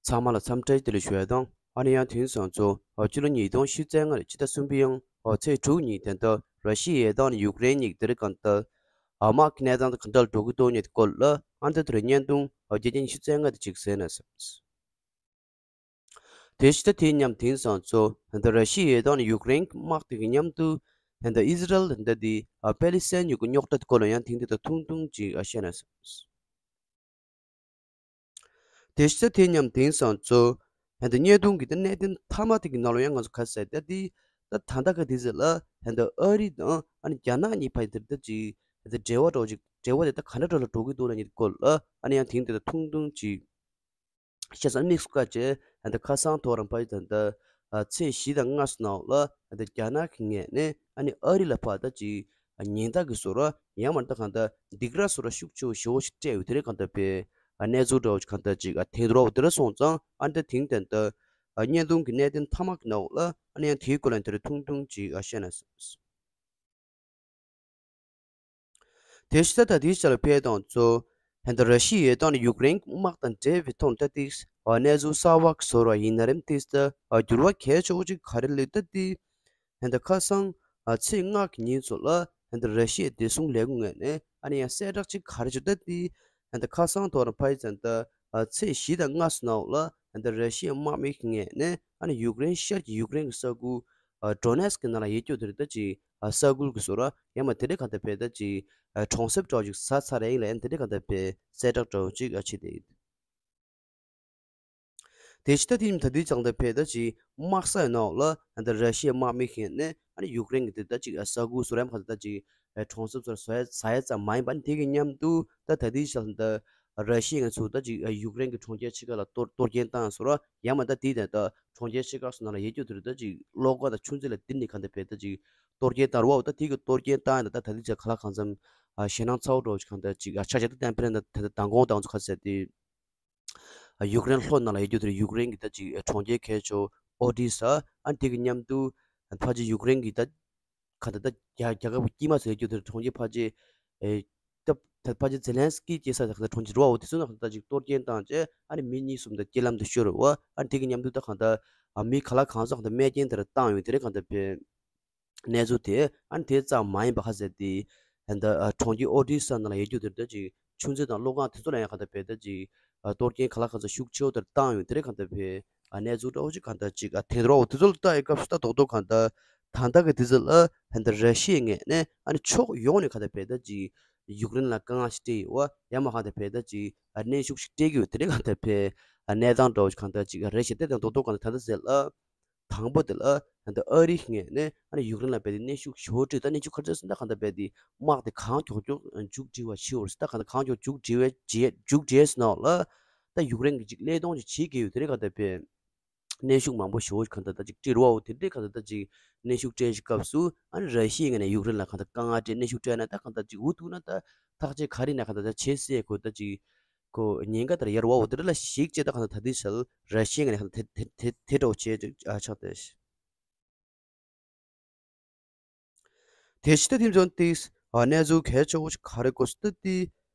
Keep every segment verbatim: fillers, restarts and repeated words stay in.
ཚང་མ་ལ་འཚམས་འདྲི་བདེ་ལེགས་ཞུ་ཡ་དང་། ཨ་ནི་ཡང་དེང་སང་ཚོ་ཨ་སྤྱི་ལོ་ཉིས་སྟོང་ཉི་ཤུ་རྩ་ལྔ་ལོའི་ཕྱི་ཟླ་གསུམ་པའི་ཡང་ཨ་ཚེས་དྲུག་ཉིན་དེ་འདྲ་ར་ཤི་ཡའི་དང་ཡུཀ་རེན་གཉིས་ཀྱི་དེ་རིང་གང་ལྟར་ཨ་དམག་གི་གནས་སྟངས་དེ་ག་འདྲ་ལ་འགྲོ་གི་འདུག་ཉིད་སྐོར་ལ་ཨ་འདི་ཐོག་བརྙན་ཐུང་ཨ་བརྒྱ་ཆ་ཉི་ཤུ་རྩ་ལྔ་དེ་ཅིག་གསན་ན་བསམ། དེ་ཕྱི་ཟླ་དེ་མཉམ་དེང་སང་ཚོ་ད་ར་ཤི་ཡའི་དང་ཡུཀ་རེན་གྱི་དམག་དེ་གི་མཉམ་དུ་ད་ཨི་ཟི་རལ་ད་འདི་ཨ་པེ་ལི་སི་ཐན་ཡུལ་གྱི་རྙོག་དྲ་དེ་སྐོར་ལ་ཡང་དེང་དེ་དང་ཐུང་ཐུང་ཅིག་ཨ་བཤད་ན་བསམ། དེ་ཕྱི་ཟླ་དེ་མཉམ་དེང་སང་ཚོ་ད་བརྙན་ཐུང་གི་ད་གནད་དོན་མཐའ་མ་དེ་གི་ནང་ལ་ཡང་ང་ཚོ་ག་ཟེར་ད་དེ་ད་ད་ལྟ་ག་དེ་ཟེར་ལ་ད་ཨ་རི་དང་ཨ་ནི་རྒྱ་ནག་གཉིས་བར་དེ་ད་ཅིག་ད་འབྲེལ་བ་འདྲ་བོ་ཅིག་འབྲེལ་བ་དེ་ད་ག་འདྲ་འདྲ་ལ་འགྲོ་གི་འདུག་ལ་ཉིད་སྐོར་ལ་ཨ་ནི་ཡང་དེང་དེ་དང་ཐུང་ཐུང་ཅིག་བཤད་ས་དམིགས་སུ་བཀར་བྱས་ད་ཁ་སང་ཐོག་རང་ཕ་ཡི་ད་ད་ཚེས་བཞི་དང་ལྔ་སོགས་ནང་ལ་ད་རྒྱ་ནག་གི་ངོས་ནས་ཨ་ནི་ཨ་རི་ལ་ཕར་ད་ཅིག་ཉེན་བརྡ་གི་བཟོ་འདྲ་ཡང་མིན་ད་གང་ལྟར་སྡིགས་ར་བཟོ་འདྲ་ཤུགས་ཆེ་བོ་ཞེ་བོ་ཞིག་སྤྲད་ཡོད་དེ་རེད། གང་ལྟར་པའི་གནས་ཚུལ་འདྲ་བོ་ཞིག་གང་ལྟར་ཅིག་ཐོན་འདུག་ར། འོ་དེ་འདྲ་སོང་ཙང་ཨ་ནི་ད་དེང་དེ་ད་བརྙན་ཐུང་གི་གནད་དོན་མཐའ་མ་གི་ནང་ལ་ཨ་ནི་ཡང་དེའི་སྐོར་ལ་དེ་རིང་ཐུང་ཐུང་ཅིག་བཤད་ན་བསམ། དེ་ཕྱི་ཟླ་ད་ལྟའི་ཆར་ལ་ཕེབས་དང་གཙོ་ད་ལྟ་ར་ཤི་ཡའི་དང་ཡུཀ་རེན་དམག་དང་འབྲེལ་བའི་ཐོག་ད་ལྟའི་གནས་ཚུལ་གསར་བ་བཟོ་འདྲ་ཡིན་ན་རིམ་ཏིས་ད་འགྱུར་བ་གལ་ཆེ་བོ་ཅིག་ག་རེ་ལུས་ད་ལྟའི་ད་ལྟ་ཁ་སང་ཚེས་ལྔ་གི་ཉིན་ཚོ་ལ་ད་ལྟ་ར་ཤི་ཡའི་བདེ་སྲུང་ལས་ཁུངས་ངོས་ནས་ཨ་ནི་ཡང་གསལ་བསྒྲགས་ཅིག་ག་རེ་བྱུང་ད་ལྟའི་ད་ལྟ་ཁ་སང་ཐོག་རང་ཕ་ཡི་ད་ལྟ་ཚེས་བཞི་དང་ལྔ་སོགས་ནང་ལ་ད་ལྟ་ར་ཤི་ཡའི་དམག་མི་གི་ངོས་ནས་ཨ་ནི་ཡུཀ་རེན་ཤར་གྱི་ཡུཀ་རེན་གྱི་ས་ཁུལ་ཨ་ཌོ་ནེ་སི་ཀི་ནང་ལ་ཡོད་རྒྱུ་དེ་རེད། ད་ཅིག་ཨ་ས་ཁུལ་གྱི་བཟོ་འདྲ་ཡང་མ་དེ་འདྲའི་གང་ལྟར་བས་ད་ཅིག་ཨ་གྲོང་གསེབ་འདྲ་བོ་ཅིག་ཟ་ཚར་ཡིན་ལ་ཡང་དེ་འདྲའི་གང་ལྟར་བས་གསལ་བསྒྲགས་འདྲ་བོ་ཅིག་ཨ་བྱས་ཏེ་ཡིན། དེ་ཕྱི་ད་དེ་ཉིན་ད་དུས་ཙང་ད་བས་ད་ཅིག་དམག་ས་ཡི་ནང་ལ་ད་ར་ཤི་ཡའི་དམག་མི་གི་ངོས་ནས་ཨ་ནི་ཡུཀ་རེན་གྱི་དེ་ད་ཅིག་ཨ་ས་ཁུལ་བཟོ་འདྲ་ཡང་མ་གང་ལྟར་ད་ཅིག་ཨ་གྲོང་གསེབ་ཚོར་ཟ་ཡ་ཟ་ཡ་ཙམ་མ་ཡིན་པ་ནི་དེ་གི་མཉམ་དུ་ད་ད་ལྟའི་ཆར་ད་ར་ཤི་ཡ་ང་ཚོ་ད་ཅིག་ཨ་ཡུཀ་རེན་གྱི་གྲོང་ཁྱེར་ཕྱེད་ཀ་ལ་གཏོར་གཏོར་སྐྱོན་བཏང་སོང་ར། ཡང་མ་ད་དེའི་ད་ད་གྲོང་ཁྱེར་ཕྱེད་ཀ་སོགས་ནང་ལ་ཡོད་རྒྱུ་དེ་རེད། ད་ཅིག་གློག་ཀ་དང་ཆུ་མཛོད་ལ་དེ་ནི་གང་ལྟར་བས་ད་ཅིག་གཏོར་སྐྱོན་བཏང་ར་བ། ད་དེ་གི་གཏོར་སྐྱོན་བཏང་ཡ་ད་ད་ད་ལྟའི་ཆར་ག་ལ་གང་འཚམ་ཨ་ཞེད་སྣང་ཚ་བོ་འདྲ་བོ་ཞིག་གང་ལྟར་ཅིག་ཨ་ཆགས་བཞག་ད་ད་ཕེ་ད་ད་མདང་དགོང་དང་ཚོ་ག་ཟེར་ཏེ། ཡུཀ་རེན་ལྷོ་ནང་ལ་ཡོད་རྒྱུ་དེར་ཡུཀ་རེན་གྱི་ད་ཅིག་གྲོང་ཁྱེར་གལ་ཆེ་ཨོ་ཌི་ས་ཨ་དེ་གི་མཉམ་དུ་ཕལ་ཆེར་ཡུཀ་རེན་གྱི་ད་ག་ད་ད་རྒྱ་རྒྱལ་ཁབ་དཀྱིལ་མ་ཚོ་ཡོད་རྒྱུ་དེར་གྲོང་ཁྱེར་ཕལ་ཆེར་ཨེ་ད་ད་ཕལ་ཆེར་ཛེ་ལན་སི་ཀི་སྐྱེས་ས་ད་ག་ད་གྲོང་ཁྱེར་རུ་བ་འོ་དེ་ཚོ་ནང་ད་ཅིག་གཏོར་སྐྱོན་བཏང་བྱས་ཨ་ནི་མི་གཉིས་གསུམ་ད་རྐྱེན་ལམ་དུ་ཤོར་རུ་བ། ཨ་དེ་གི་མཉམ་དུ་ད་ག་ད་ཨ་མི་ག་ལ་གང་ཟག་ག་ད་རྨས་སྐྱོན་དེར་བཏང་ཡོད་དེ་རེད། ག་ད་བས། གནས་ཚུལ་དེ་ཨ་ནི་དེ་ཙམ་མ་ཡིན་པ་ཁ་གསལ་ཏེ་ད་ལྟ་ཨ་གྲོང་ཁྱེར་ཨོ་ཌི་ས་ནང་ལ་ཡོད་རྒྱུ་དེར་ད་ཅིག་ཆུ་མཛོད་དང་གློག་ཁང་དེ་ཚོ་ལ་ཡང་གང་ལྟར་བས་ད་ཅིག་ཨ་གཏོར་སྐྱོན་ག་ལ་གང་འཚམ་ཤུགས་ཆེ་བོ་དེར་བཏང་ཡོད་དེ་རེད། གང་ལྟར་བས་ཨ་གནས་ཚུལ་འདྲ་བོ་ཅིག་གང་ལྟར་ཅིག་ཨ་ཐོན་འདུག་ར་བ། དེ་ཚོ་ལ་ལྟ་ཡི་སྐབས་སུ་ད་རྡོག་རྡོག་གང་ལྟར་ད་ལྟ་གི་དུས་ཚོད་ལ་ད་ལྟ་ར་ཤི་ཡའི་ངོས་ནས་ཨ་ནི་ཕྱོགས་ཡོངས་ནས་གང་ལྟར་བས་ད་ཅིག་ཡུཀ་རེན་ལ་དཀའ་ངལ་ཞིག་སྤྲད་ཡོད་བ། ཡང་མ་གང་ལྟར་བས་ད་ཅིག་ཨ་གནོན་ཤུགས་ཤིག་སྤྲད་ཀྱི་ཡོད་དེ་རེད། གང་ལྟར་བས་ཨ་གནས་སྟངས་འདྲ་བོ་ཞིག་གང་ལྟར་ཅིག་ཨ་རེད་ཞེས་ཏེ་ད་རྡོག་རྡོག་གང་ལྟར་ད་ལྟ་ཟེར་ལ། དང་པོ་དེ་ལ་ད་ལྟ་ཨ་རིའི་ངོས་ནས་ཨ་ནི་ཡུཀ་རེན་ལ་རྦད་དེ་གནོན་ཤུགས་ཞེ་པོ་སྤྲད། ད་གནོན་ཤུགས་ག་རེ་ཟེར་ན་ད་གང་ལྟར་རྦད་དེ་དམག་དེ་གང་མགྱོགས་མགྱོགས་མཇུག་སྒྲིལ་བ་བྱེད་འོར་ཟེར། ད་གང་ལྟར་གང་མགྱོགས་མཇུག་སྒྲིལ་བའི་རྗེས་མཇུག་སྒྲིལ་ཟེར་ནའོ་ལ་ད་ཡུཀ་རེན་གྱི་ཅིག་བློས་གཏོང་ཅིག་བྱེད་ཀྱི་ཡོད་དེ་རེད། གང་ལྟར་རྦད་གནོན་ཤུགས་མང་པོ་ཞེ་པོ་གང་ལྟར་ད་ཅིག་སྤྲད་རེད་བ། འོ་དེ་འདྲའི་གང་ལྟར་ད་ཅིག་གནོན་ཤུགས་སྤྲད་བཞིན་སྐབས་སུ་ཨ་ནི་ར་ཤི་ཡའི་ངོས་ནས་ཡུཀ་རེན་ལ་གང་ལྟར་དཀའ་ངལ་སྤྲད་གནོན་ཤུགས་སྤྲད་ན་ད་གང་ལྟར་ཅིག་འུ་ཐུག་ན་ད་ཐག་གཅོད་ག་རེ་ཡིན་ན་གང་ལྟར་ད་བྱེད་སྲིད་ཡ་ཁོ་ད་ཅིག་ཁོ་ཉེན་ཁ་དེར་ཡར་བ་འོ་དེ་འདྲ་ལ་ཞིག་བྱས་ད་གང་ལྟར་ད་ལྟའི་ཆར་ར་ཤི་ཡ་ངོས་ནས་གང་ལྟར་དེ་དེ་དེ་དེ་འདྲ་བོ་བྱས་ཅིག་ཨ་ཆགས་ཏེ། དེ་ཕྱི་ད་དེ་ཚོ་ཏིས་ཨ་གནས་ཚུལ་གལ་ཆེ་བོ་ཞིག་ག་རེ་གོ་སྲིད་ད་ཏི།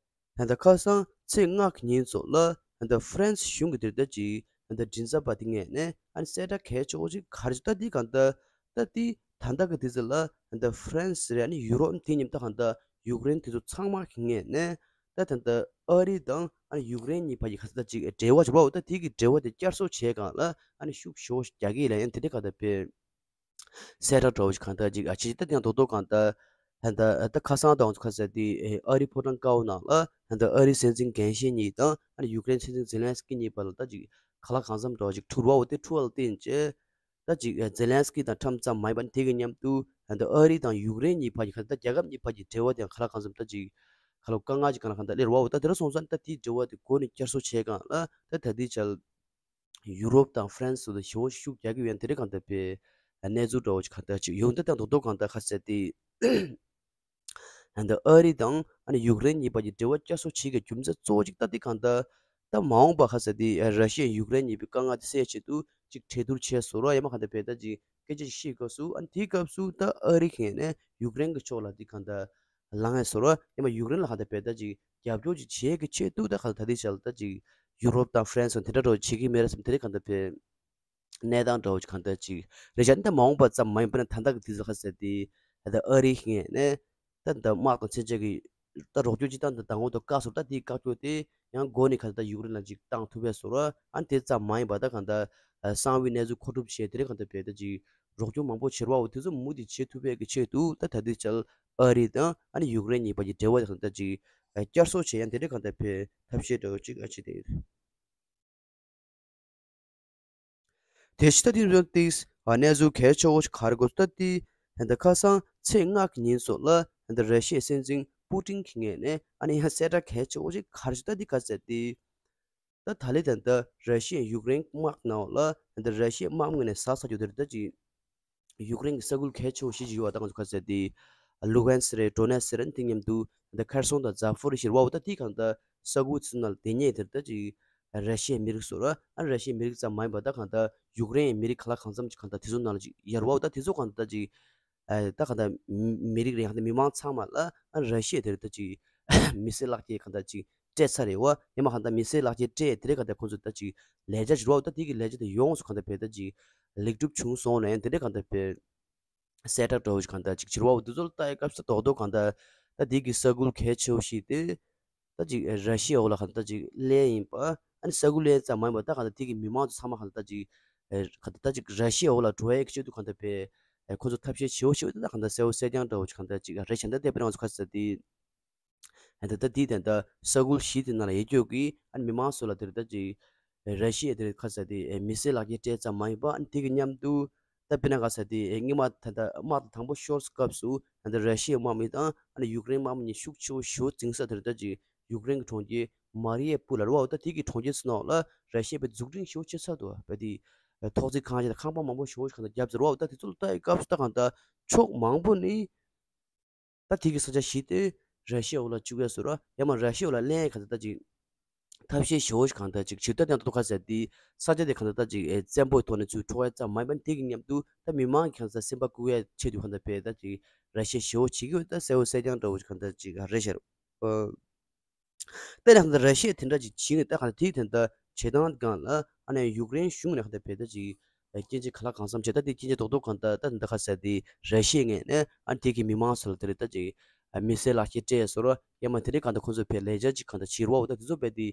ད་ལྟ་ཁ་སང་ཚེས་ལྔ་གི་ཉིན་ཚོ་ལ་ད་ལྟ་ཧྥ་རན་སི་གཞུང་གི་དེར་ད་ཅིག་ད་ལྟ་མགྲིན་ཚབ་པ་དེ་ངོས་ནས་ཨ་ནི་གསལ་བསྒྲགས་གལ་ཆེ་བོ་ཞིག་ག་རེ་ད་ཏི་གང་ལྟར་ད་ཏི་ད་ལྟ་གི་དུས་ཚོད་ལ་ད་ལྟ་ཧྥ་རན་སི་རེད། ཨ་ནི་ཡུ་རོབ་དེ་མཉམ་དུ་གང་ལྟར་ཡུཀ་རེན་དེ་ཚོ་ཚང་མ་གི་ངོས་ནས། ད་ད་ལྟ་ཨ་རི་དང་ཨ་ནི་ཡུཀ་རེན་གཉིས་བར་གྱི་ག་ས་ད་ཅིག་འབྲེལ་བ་ཅིག་ཡོད་པ། ད་དེ་གི་འབྲེལ་བ་དེ་བསྐྱར་གསོ་བྱེད་སྒང་ལ་ཨ་ནི་ཤུགས་ཞེ་པོ་རྒྱག་གི་ཡིན་ལབ་ཡ་དེ་འདྲ་གང་ལྟར་དཔེ་གསལ་བསྒྲགས་འདྲ་བོ་ཞིག་གང་ལྟར་ཅིག་ཨ་ཅིག་ད་དེ་ཡང་རྡོག་རྡོག་གང་ལྟར་ད་ལྟ་ད་ཁ་སང་དང་ཁ་ས་དེ་ཨ་རི་ཕོ་བྲང་དཀར་པོ་ནང་ལ་ད་ལྟ་ཨ་རི་སྲིད་འཛིན་རྒན་གཞོན་གཉིས་དང་ཨ་ནི་ཡུཀ་རེན་སྲིད་འཛིན་ཛེ་ལན་སི་ཀི་གཉིས་བར་ལ་ད་ཅིག་ག་ལ་གང་འཚམ་འདྲ་བོ་ཞིག་འཁྲུག་པ་འོ་དེ་འཁྲུག་པ་ལ་བརྟེན་བྱས། ད་ཅིག་ཛེ་ལན་སི་ཀི་དང་ཁྲམ་ཙམ་མ་ཡིན་པ་ནི་དེ་གི་མཉམ་དུ་ད་ལྟ་ཨ་རི་དང་ཡུཀ་རེན་གཉིས་བར་གྱི་ཁ་ད་རྒྱལ་ཁབ་གཉིས་བར་གྱི་འབྲེལ་བ་དེ་ཡང་ག་ལ་གང་འཚམ་ད་ཅིག་ག་ལ་དཀའ་ངལ་ཅིག་གང་ལ་གང་ད་སླེབས་པ་འོ། ད་དེ་འདྲ་སོང་ཙང་ད་དེའི་འབྲེལ་བ་དེ་འགོ་ནས་བསྐྱར་གསོ་བྱེད་སྒང་ལ་ད་ད་ལྟའི་ཆར་ཡུ་རོབ་དང་ཧྥ་རན་སི་སོགས་ལ་ཞེ་པོ་ཤུགས་རྒྱག་གི་ཡོད་ཡང་དེ་འདྲ་གང་ལྟར་དཔེ་གནས་ཚུལ་འདྲ་བོ་ཅིག་གང་ལྟར་ཅིག་ཡོང་ད་ད་རྡོག་རྡོག་གང་ལྟར་ཁ་གསལ་ཏེ། ད་ལྟ་ཨ་རི་དང་ཨ་ནི་ཡུཀ་རེན་གཉིས་བར་གྱི་འབྲེལ་བ་བསྐྱར་གསོ་བྱེད་ཀྱི་རྒྱུ་མཚན་གཙོ་བོ་གཅིག་ད་འདི་གང་ལྟར་ད་མ་འོངས་པ་ཁ་ས་འདི་ར་ཤི་ཡ་ཡུཀ་རེན་གཉིས་པོའི་དཀའ་ངལ་དེ་སེལ་ཆེད་དུ་གཅིག་གྲོས་བསྡུར་བྱས་སོ་ར་ཡ་མ་གང་ལྟར་བས་ད་ཅིག་སྐད་ཆ་ཞིག་བཤད་སྐབས་སུ་ཨ་ནི་དེའི་སྐབས་སུ་ད་ཨ་རི་གི་ངོས་ནས་ཡུཀ་རེན་གྱི་ཕྱོགས་ལ་འདི་གང་ལྟར་ལངས་ཡ་སོ་ར་ཡ་མ་ཡུཀ་རེན་ལ་གང་ལྟར་བས་ད་ཅིག་རྒྱབ་སྐྱོར་ཅིག་བྱེད་ཀྱི་ཆེད་དུ་ད་གང་ལྟར་ད་འདི་བྱས་ལ་ད་ཅིག་ ཡུ་རོབ་དང་ཧྥ་རན་སི་དང་དེ་འདྲ་འདྲ་བོ་བྱེད་ཀྱི་མེད་རེད་བསམ། དེ་རིང་གང་ལྟར་བས་གནས་སྟངས་འདྲ་བོ་ཅིག་གང་ལྟར་ཅིག་རེད་བཞག་ནི། ད་མ་འོངས་པ་ཙམ་མ་ཡིན་པ་ནི་ད་ལྟ་གི་དུས་སུ་ཁ་གསལ་དེ་ད་ལྟ་ཨ་རིའི་ངོས་ནས་ད་ད་དམག་དང་མཚོན་ཆ་གི་ད་རོགས་སྐྱོར་ཅིག་བཏང་དང་ད་འོང་དུ་བཀག་སོང་། ད་དེའི་བཀག་རྒྱུ་དེ་ཡང་འགོ་ནས་གང་ལྟར་ད་ཡུཀ་རེན་ལ་ཅིག་བཏང་ཐུབ་པའི་བཟོ་འདྲ། ཨ་ནི་དེ་ཙམ་མ་ཡིན་པ་ད་གང་ལྟར་གསང་བའི་གནས་ཚུལ་མཁོ་སྒྲུབ་བྱས། དེ་རིང་གང་ལྟར་བས་ད་ཅིག་རོགས་སྐྱོར་མང་པོ་བྱེད་རོགས་དེ་ཚོ་མུ་མཐུད་བྱེད་ཐུབ་པའི་གི་ཆེད་དུ་ད་ད་ལྟའི་ཆར་ཨ་རི་དང་ཨ་ནི་ཡུཀ་རེན་གཉིས་བར་གྱི་འབྲེལ་བ་དེ་གང་ལྟར་ཅིག་བསྐྱར་གསོ་བྱེད་ཡང་དེ་འདྲའི་གང་ལྟར་བས་ཐབས་ཤེས་འདྲ་བོ་ཅིག་ཨ་བྱེད་དེ་ཡོད། དེ་ཕྱི་ད་ཐེངས་རིང་ཏིས་གནས་ཚུལ་གལ་ཆེ་བོ་ཞིག་ག་རེ་གོ་སོང་ད་ཏི། ད་ཁ་སང་ཚེས་ལྔ་གི་ཉིན་སོགས་ལ་ད་ར་ཤི་ཡའི་སྲིད་འཛིན་པུ་ཏིན་གྱི་ངོས་ནས་ཨ་ནི་ཡང་གསལ་བསྒྲགས་གལ་ཆེ་བོ་ཞིག་ག་རེ་ཞིག་ད་ཏི་ག་ཟེར་ཏི། ད་ད་ལི་ད་ད་ར་ཤི་ཡའི་ཡུཀ་རེན་དམག་ནང་ལ་ད་ར་ཤི་ཡའི་དམག་མི་ངོས་ནས་ཟ་ས་རྒྱུ་དེ་རེད་ད་ཅི། ཡུཀ་རེན་གྱི་ས་ཁུལ་གལ་ཆེ་བོ་བཞི་ཅིག་ཡོད་པ་ད་ང་ཚོ་ག་ཟེར་ཏེ། ལུ་ཧན་སི་རེད། ཌོ་ནེ་སི་རེད། དེ་མཉམ་དུ་ད་ཁེར་སོང་དང་ཛ་ཕོ་རི་ཞི་རེད་བ། འོ་ད་དེ་གང་ད་ས་ཁུལ་ཚོའི་ནང་ལ་དེ་ཉེ་དེར་ད་ཅིག་ར་ཤི་ཡའི་མི་རིགས་སོ་ར། ཨ་ར་ཤི་ཡའི་མི་རིགས་ཙམ་མ་ཡིན་པ་ད་གང་ད་ཡུཀ་རེན་གྱི་མི་རིགས་གང་ལ་གང་འཚམ་ཅིག་གང་ད་དེ་ཚོའི་ནང་ལ་ཅིག་ཡོད་རེད་བ། འོ་ད་དེ་ཚོ་གང་ད་ཅིག་ད་གང་ད་མི་རིགས་རེད། གང་ད་མི་མང་ཚང་མ་ལ་ཨ་ར་ཤི་ཡ་དེར་ད་ཅིག་མི་སེར་ལག་ཁྱེར་གང་ད་ཅིག་སྤྲད་ཚར་རེད་བ། ཡང་མ་གང་ལྟར་མི་སེར་ལག་ཁྱེར་སྤྲད་དེ་རེད། གང་ལྟར་ཁོང་ཚོ་ད་ཅིག་ལས་བྱ་ཞིག་རོགས་ད་དེ་གི་ལས་བྱ་དེ་ཡོངས་སུ་གང་ལྟར་བས་ད་ཅིག་ལེགས་གྲུབ་བྱུང་སོང་ལ་ཡང་དེ་འདྲ་གང་ལྟར་བས་གསལ་བསྒྲགས་འདྲ་བོ་ཞིག་གང་ལྟར་ཅིག་བྱེད་རོགས་དེ་ཚོ་ལ་ལྟ་ཡི་སྐབས་སུ་རྡོག་རྡོག་གང་ལྟར་ད་དེ་གི་ས་ཁུལ་གལ་ཆེ་བོ་ཞིག་དེ་ད་ཅིག་ར་ཤི་ཡའི་འོག་ལ་གང་ལྟར་ཅིག་ལན་ཡིན་པ། ཨ་ནི་ས་ཁུལ་ལན་ཙམ་མ་ཡིན་པ་ད་གང་ལྟར་དེ་གི་མི་མང་ཚོ་ཚང་མ་གང་ལྟར་ཅིག་གང་ལྟར་ད་ཅིག་ར་ཤི་ཡའི་འོག་ལ་འགྲོ་ཡའི་ཆེད་དུ་གང་ལྟར་བས་ཁོ་ཚོ་ཐབས་ཤེས་བྱེད་འོ་ཞེས་ད་གང་ལྟར་གསལ་བོ་གསལ་རྐྱང་འདྲ་བོ་ཞིག་གང་ལྟར་ཅིག་རེད་བྱས་ད་ལྟ་དཔེར་ན་ང་ཚོ་ག་ཟེར་དེ། ད་ལྟ་དེའི་དོན་དག་ས་ཁུལ་བཞི་དེ་ནང་ལ་ཡོད་རྒྱུ་གི་ཨ་ནི་མི་མང་ཚོ་ལ་དེར་ད་ཅིག་ར་ཤི་ཡ་དེར་ཁ་ས་དེ་མི་སེར་ལག་ཁྱེར་སྤྲད་ཙམ་མ་ཡིན་པ། ཨ་ནི་དེ་གི་མཉམ་དུ་ད་དཔེར་ན་ཁ་ས་དེ་སྔོན་མ་ད་ལྟ་དམག་དང་དང་པོ་ཤོར་སྐབས་སུ་ད་ལྟ་ར་ཤི་ཡའི་དམག་མི་དང་ཨ་ནི་ཡུཀ་རེན་དམག་མི་གཉིས་ཤུགས་ཆེ་བོ་ཞེ་པོ་འཛིང་ས་དེར་ད་ཅིག་ཡུཀ་རེན་གྱི་གྲོང་ཁྱེར་མ་རི་ཡ་པུ་ལ་རེད་བ། འོ་ད་དེ་གི་གྲོང་ཁྱེར་ཚོ་ནང་ལ་ར་ཤི་ཡ་པའི་འཛུགས་སྐྲུན་ཞེ་པོ་བྱེད་ཚར་འདུག་བ། དཔེ་དེ་ཐོག་བརྩེགས་ཁང་ཞིག་དང་ཁང་པ་མང་པོ་ཞེ་པོ་ཞིག་གང་ལྟར་བརྒྱབ་ཚར་བ། འོ་ད་དེ་ཚོ་ལ་ལྟ་ཡི་སྐབས་སུ་ད་གང་ལྟར་ཕྱོགས་མང་པོ་ནས། ད་དེ་གི་ས་ཆ་བཞི་དེ་ར་ཤི་ཡའི་འོག་ལ་བཅུག་ཡ་བཟོ་འདྲ། ཡང་མ་ར་ཤི་ཡའི་འོག་ལ་ལེན་ཡ་གང་ལྟར་ད་ཅིག་ཐབས་ཤེས་ཞེ་པོ་ཞིག་གང་ལྟར་ཅིག་བྱེད་ད་དེ་ད་དུང་ཁ་ཟེར་དེ་ས་ཆ་དེ་གང་ལྟར་ད་ཅིག་ཨེ་བཙན་པོའི་ཐོག་ནས་ཚུར་འཕྲོག་ཡ་ཙམ་མ་ཡིན་པ་དེ་གི་མཉམ་དུ་ད་མི་མང་གི་གང་ལྟར་སེམས་པ་བཀུག་ཡ་ཆེད་དུ་གང་ལྟར་བས་ད་ཅིག་ར་ཤི་ཡ་ཞེ་པོ་བྱེད་ཀྱི་ཡོད། ད་གསལ་བོ་གསལ་རྐྱང་འདྲ་བོ་ཞིག་གང་ལྟར་ཅིག་རེད་ཤག་ཨོ། ད་ལྟ་གང་ལྟར་ར་ཤི་ཡ་དེ་འདྲ་ཅིག་བྱེད་ཀྱི་ད་གང་ལྟར་དེའི་དོན་དག་བྱེད་སྟངས་སྒང་ལ་ཨ་ནི་ཡུཀ་རེན་གཞུང་ནས་གང་ལྟར་བས་ད་ཅིག་སྐྱོན་བརྗོད་གང་ལ་གང་འཚམ་བྱས། ད་དེ་སྐྱོན་བརྗོད་རྡོག་རྡོག་གང་ལྟར་ད་དེ་འདྲ་ཁ་ཟེར་དེ་ར་ཤི་ཡའི་ངོས་ནས་ཨ་ནི་དེ་གི་མི་མང་ཚོ་ལ་དེ་རེད་ད་ཅིག་མི་སེར་ལག་ཁྱེར་སྤྲད་བཟོ་འདྲ། ཡང་མ་དེ་རིང་གང་ལྟར་ཁོང་ཚོ་བས་ལས་འཆར་ཅིག་གང་ལྟར་བྱེད་རོགས། ད་དེ་ཚོ་བས་དེ་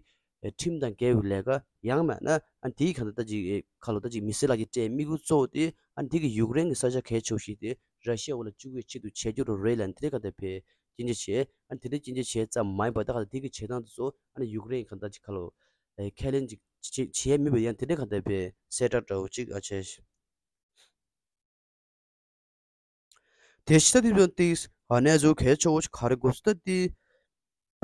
ཁྲིམས་དང་འགལ་བའི་ལས་ཀ། ཡང་མིན་ན་ཨ་ནི་དེའི་གང་ལྟར་ད་ཅིག་ཁ་ལོ་ད་ཅིག་མི་སེར་ལག་ཁྱེར་སྤྲད་དམིགས་ཡུལ་གཙོ་བོ་དེ་ཨ་ནི་དེ་གི་ཡུཀ་རེན་གྱི་ས་ཆ་གལ་ཆེ་བོ་ཞིག་དེ་ར་ཤི་ཡའི་འོག་ལ་བཅུག་ཡའི་ཆེད་དུ་བྱེད་རྒྱུ་རེད་ལབ་ནས་དེ་རིང་གང་ལྟར་བས་སྐྱོན་བརྗོད་བྱས། ཨ་ནི་དེ་འདྲའི་སྐྱོན་བརྗོད་བྱས་ཙམ་མ་ཡིན་པ་ད་ག་དེ་གི་བྱེད་སྟངས་དེ་ཚོ་ཨ་ནི་ཡུཀ་རེན་གང་ལྟར་ཅིག་ཁ་ལོ། ཨེ་ཁས་ལེན་ཅིག་བྱེད་བྱེད་མེད་པ་ཡང་དེ་འདྲའི་གང་ལྟར་བས་གསལ་བསྒྲགས་འདྲ་བོ་ཅིག་ཨ་བྱས། དེ་ཕྱི་ད་དེ་བཞིན་ཏིས་ཨ་གནས་ཚུལ་གལ་ཆེ་བོ་ཞིག་ག་རེ་གོ་སོང་ད་ཏི།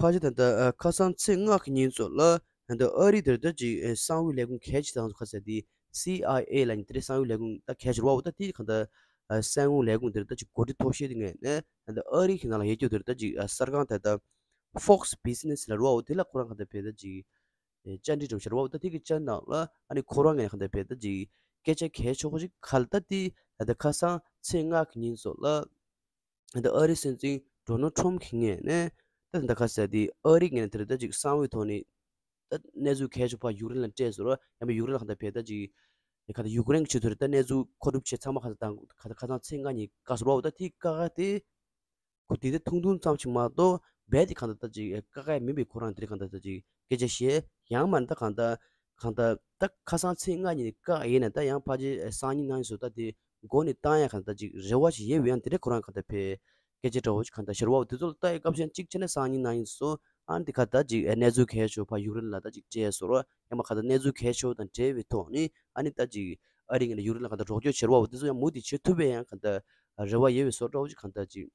ཕལ་ཆེར་ད་ལྟ་ཁ་སང་ཚེས་ལྔ་གི་ཉིན་ཚོ་ལ་ད་ལྟ་ཨ་རི་དེར་ད་ཅིག་གསང་བའི་ལས་ཁུངས་གལ་ཆེ་དང་ཁ་ཟེར་དེ་སི་ཨའི་ཨེ་ལ་ནི་དེ་འདྲའི་གསང་བའི་ལས་ཁུངས་ད་གལ་ཆེ་རུ་བ། འོ་ད་དེ་གང་ལྟར་གསང་བའི་ལས་ཁུངས་དེར་ད་ཅིག་གོ་སྒྲིག་ཐོག་ཤེས་དེ་ངས་ནས་ད་ལྟ་ཨ་རི་གི་ནང་ལ་ཡོད་རྒྱུ་དེར་ད་ཅིག་གསར་ཁང་ད་ལྟ་Fox Business་ལ་རུ་བ། འོ་དེ་ལ་ཁོ་རང་གང་ལྟར་བས་ད་ཅིག་བཅར་འདྲི་འགྲོ་ཤར་བ། འོ་ད་དེ་གི་བཅར་ནང་ལ་ཨ་ནི་ཁོ་རང་ངས་གང་ལྟར་བས་ད་ཅིག་སྐད་ཆ་གལ་ཆེ་བོ་ཞིག་ག་ལ་ད་དེ་ད་ལྟ་ཁ་སང་ཚེས་ལྔ་གི་ཉིན་ཚོ་ལ། ད་ཨ་རིའི་སྲིད་འཛིན་ཌོ་ནལ་ཊམ་གྱི་ངོས་ནས་ད་ད་ཁ་ཟེར་དེ་ཨ་རིའི་ངོས་ནས་དེ་རེད་ད་ཅིག་གསང་བའི་ཐོག་ནས་ད་གནས་ཚུལ་གལ་ཆེ་བ་ཡུཀ་རེན་ལ་སྤྲད་ཟེར་རོ། ཡང་མིན་ཡུཀ་རེན་ལ་གང་ལྟར་བས་ད་ཅིག་ག་ད་ཡུཀ་རེན་གྱི་ཆེད་དུ་རེད་ད་གནས་ཚུལ་མཁོ་སྒྲུབ་བྱས་ཚང་མ་གང་ལྟར་དང་ག་ད་ཁ་སང་ཚེས་ལྔ་ཉིན་བཀག་ཟེར་རོ། ད་དེ་བཀག་ག་དེ་ཁོ་དེ་དེ་ཐུང་ཐུང་ཙམ་ཞིག་མ་གཏོགས་རྦད་དེ་གང་ལྟར་ད་ཅིག་བཀག་ག་མིན་པའི་ཁོ་རང་དེ་རེད་གང་ལྟར་ད་ཅིག་སྐད་ཆ་བཤད། ཡང་མིན་ད་གང་ལྟར་གང་ལྟར་ད་ཁ་སང་ཚེས་ལྔ་ཉིན་བཀག་ཡིན་ན་ད་ཡང་ཕལ་ཆེར་སང་ཉིན་གནངས་ཉིན་སུ་ད་དེ་མགོ་ནས་བཏང་ཡ་གང་ལྟར་ཅིག་རེ་བ་ཞིག་ཡོད་པ་ཡང་དེ་འདྲ་ཁོ་རང་གང་ལྟར་བས་སྐད་ཆ་འདྲ་བོ་ཞིག་གང་ལྟར་ཤར་བ། དེ་ཚོ་ལ་ལྟ་ཡི་སྐབས་ཤིག་གཅིག་བྱས་ན་སང་ཉིན་གནངས་ཉིན་སུ་ཨ་ནི་དེ་ག་ད་ཅིག་གནས་ཚུལ་གལ་ཆེ་བ་ཡུཀ་རེན་ལ་ད་ཅིག་སྤྲད་སོ་རོ། ཡང་མ་ག་ད་གནས་ཚུལ་གལ་ཆེ་བ་དང་འབྲེལ་བའི་ཐོག་ནས་ཨ་ནི་ད་ཅིག་ཨ་རི་ངོས་ནས་ཡུཀ་རེན་ལ་གང་ལྟར་རོགས་སྐྱོར་བྱེད་རོགས་དེ་ཚོ་ཡང་མུ་མཐུད་བྱེད་ཐུབ་པའི་ཡང་གང་ལྟར་རེ་བ་ཡོད་པའི་བཟོ་འདྲ་བོ་ཞིག་གང་ལྟར་ཅིག་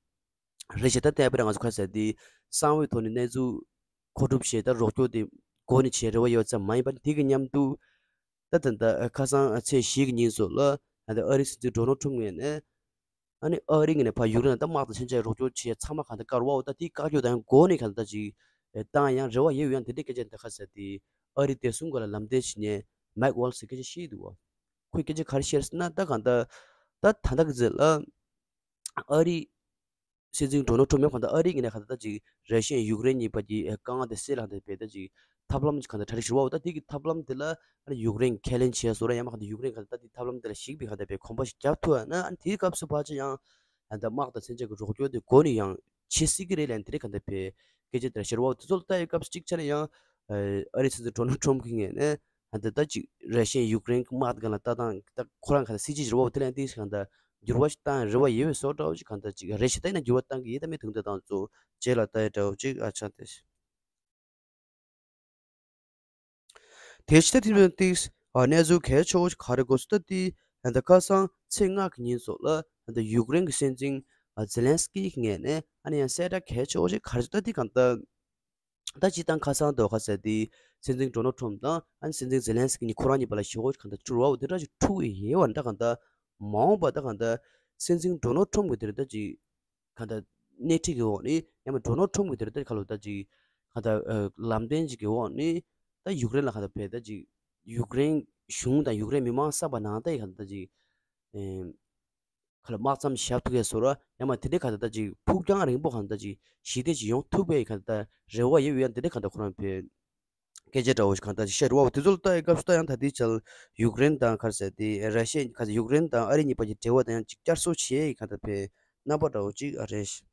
རེད་ཤག་ད་ལྟ་བར་ང་ཚོ་ག་ཟེར་དེ་གསང་བའི་ཐོག་ནས་གནས་ཚུལ་མཁོ་སྒྲུབ་བྱས་ད་རོགས་སྐྱོར་དེ་མགོ་ནས་བྱས་རེ་བ་ཡོད་ཙམ་མ་ཡིན་པ་དེ་གི་མཉམ་དུ། ད་ད་ལྟ་ཁ་སང་ཚེས་བཞི་གི་ཉིན་སོགས་ལ་ད་ལྟ་ཨ་རིའི་སྲིད་འཛིན་ཌོ་ནལ་ཊམ་ངོས་ནས་ཨ་ནི་ཨ་རི་ངོས་ནས་ཕར་ཡུཀ་རེན་ལ་ད་དམག་དང་མཚོན་ཆ་རོགས་སྐྱོར་བྱས་ཚང་མ་གང་ལྟར་བཀག་རོགས། ད་དེ་བཀག་རྒྱུ་དང་མགོ་ནས་གང་ལྟར་ཅིག་བཏང་ཡང་རེ་བ་ཡོད་ཡང་དེ་འདྲའི་སྐད་ཆ་འདི་ག་ཟེར་དེ་ཨ་རིའི་བདེ་སྲུང་སྒང་ལ་ལམ་སྟོན་བྱེད་མཁན་མེག་ཝལ་ཟེར་སྐད་ཆ་བཤད་འདུག་བ། ཁོས་སྐད་ཆ་ག་རེ་བཤད་ཟེར་ན་ད་གང་ལྟར་ད་ད་ལྟ་གི་ཚེ་ལ་ཨ་རི་སྲིད་འཛིན་ཌོ་ནལ་ཊམ་ཡང་གང་ལྟར་ཨ་རི་ངོས་ནས་གང་ལྟར་ད་ཅིག་ར་ཤི་ཡ་ཡུཀ་རེན་གཉིས་བར་གྱི་དཀའ་ངལ་དེ་སེལ་ལྷག་དེ་བས་ད་ཅིག་ ཐབས་ལམ་ཅིག་གང་ལྟར་གྲ་སྒྲིག་བྱེད་པ་འོ། ད་དེ་གི་ཐབས་ལམ་དེ་ལ་ཨ་ནི་ཡུཀ་རེན་ཁས་ལེན་བྱས་སོང་ར། ཡང་མ་གང་ལྟར་ཡུཀ་རེན་གང་ལྟར་ད་དེ་ཐབས་ལམ་དེ་ལ་གཞིགས་པའི་གང་ལྟར་པའི་གོམ་པ་ཞིག་རྒྱབ་ཐུབ་ན། ཨ་ནི་དེའི་སྐབས་སུ་ཕལ་ཆེར་ཡང་ཨ་ད་དམག་དང་མཚོན་ཆ་གི་རོགས་སྐྱོར་དེ་འགོ་ནས་ཡང་བྱེད་སྲིད་ཀྱི་རེད་ལབ་ཡ་དེ་རེད། གང་ལྟར་པའི་སྐད་ཆ་དེ་ལ་ཤར་བ་འོ། དེ་ཚོ་ལ་ལྟ་ཡི་སྐབས་སུ་གཅིག་ཆ་ནས་ཡང་ཨ་རིའི་སྲིད་འཛིན་ཌོ་ནལ་ཊམ་གྱི་ངོས་ནས་ཨ་ད་ད་ཅིག་ར་ཤི་ཡས་ཡུཀ་རེན་གྱི་དམག་དེ་གང་ལ་ལྟ་སྟངས་ད་ཁོ་རང་གང་ལྟར་སྲིད་ཇུས་ཤར་བ་འོ། དེ་ལ་ཡང་ཏིས་གང་ལྟར་འགྱུར་བ་ཞིག་བཏང་རེ་བ་ཡོད་པའི་བཟོ་འདྲ་བོ་ཅིག་གང་ལྟར་ཅིག་རེ་ཞིག་ད་ཡིན་ན་འགྱུར་བ་བཏང་གི་ཡིན་ད་མི་དུང་ད་དང་ཚོ་རྗེས་ལ་ལྟ་ཡི་འདྲ་བོ་ཅིག་ཨ་ཆགས་ཏེ། དེ་ཕྱི་ད་དེ་ཏིས་ཨ་གནས་ཚུལ་གལ་ཆེ་བོ་ཞིག་ག་རེ་གོ་སོང་ད་དེ་ཨ་ད་ཁ་སང་ཚེས་ལྔ་གི་ཉིན་སོགས་ལ་ཨ་ད་ཡུཀ་རེན་གྱི་སྲིད་འཛིན་ཨ་ཛེ་ལན་སི་ཀི་གི་ངོས་ནས་ཨ་ནི་ཡང་གསལ་བསྒྲགས་གལ་ཆེ་བོ་ཞིག་ག་རེ་ད་དེ་གང་ལྟར་ད་སྤྱིར་བཏང་ཁ་སང་དུ་ཁ་ཟེར་དེ་སྲིད་འཛིན་ཌོ་ནལ་ཊམ་དང་ཨ་ནི་སྲིད་འཛིན་ཛེ་ལན་སི་ཀི་གཉིས་ཁོ་རང་གཉིས་བར་ལ་ཞི་བོ་གང་ལྟར་བཅུར་བ་འོ་དེ་འདྲ་ཞིག་འཁྲུག་ཡོད་པ་འདྲ། གང་ལྟར་མ་འོངས་པ་ད་གང་ལྟར་སྲིད་འཛིན་ཌོ་ནལ་ཊམ་གི་དེར་ད་ཅིག་གང་ལྟར་སྣེ་ཁྲིད་ཀྱི་འོག་ནས་ཡང་མ་ཌོ་ནལ་ཊམ་གི་དེར་ད་ཁ་ལོ་ད་ཅིག་གང་ལྟར་ལམ་སྟོན་ཅིག་གི་འོག་ནས་ད་ཡུཀ་རེན་ལ་གང་ལྟར་བས་ད་ཅིག་ཡུཀ་རེན་གཞུང་དང་ཡུཀ་རེན་མི་མང་གསར་པ་ནང་ད་ཡི་གང་ལྟར་ད་ཅིག་ཁ་ལ་དམག་མཚམས་བཞག་ཐུབ་ཡས་བཟོ་ར། ཡང་མ་དེ་འདྲའི་ག་ད་ད་ཅིག་ཕུགས་རྒྱང་རིང་པོ་ག་ད་ཅིག་ཞི་བདེ་ཅིག་ཡོང་ཐུབ་པའི་ག་ད་རེ་བ་ཡོད་ཡང་དེ་འདྲའི་ག་ད་ཁོ་རང་བས་སྐད་ཆ་འདྲ་བོ་ཞིག་ག་ད་ཅིག་བཤད་རུ་བ་དེ་ཚོ་ལ་ལྟ་ཡི་སྐབས་སུ་ད་ཡང་ད་དེའི་ཆར་ཡུཀ་རེན་དང་ག་རེ་ཟེར་དེ་ར་ཤི་ཡ་ག་ད་ཡུཀ་རེན་དང་ཨ་རི་གཉིས་བར་གྱི་འབྲེལ་བ་དང་ཡང་ཅིག་བསྐྱར་གསོ་བྱེད་ཡི་ག་ད་བས་རྣམ་པ་འདྲ་བོ་ཅིག་ཨ་རེད།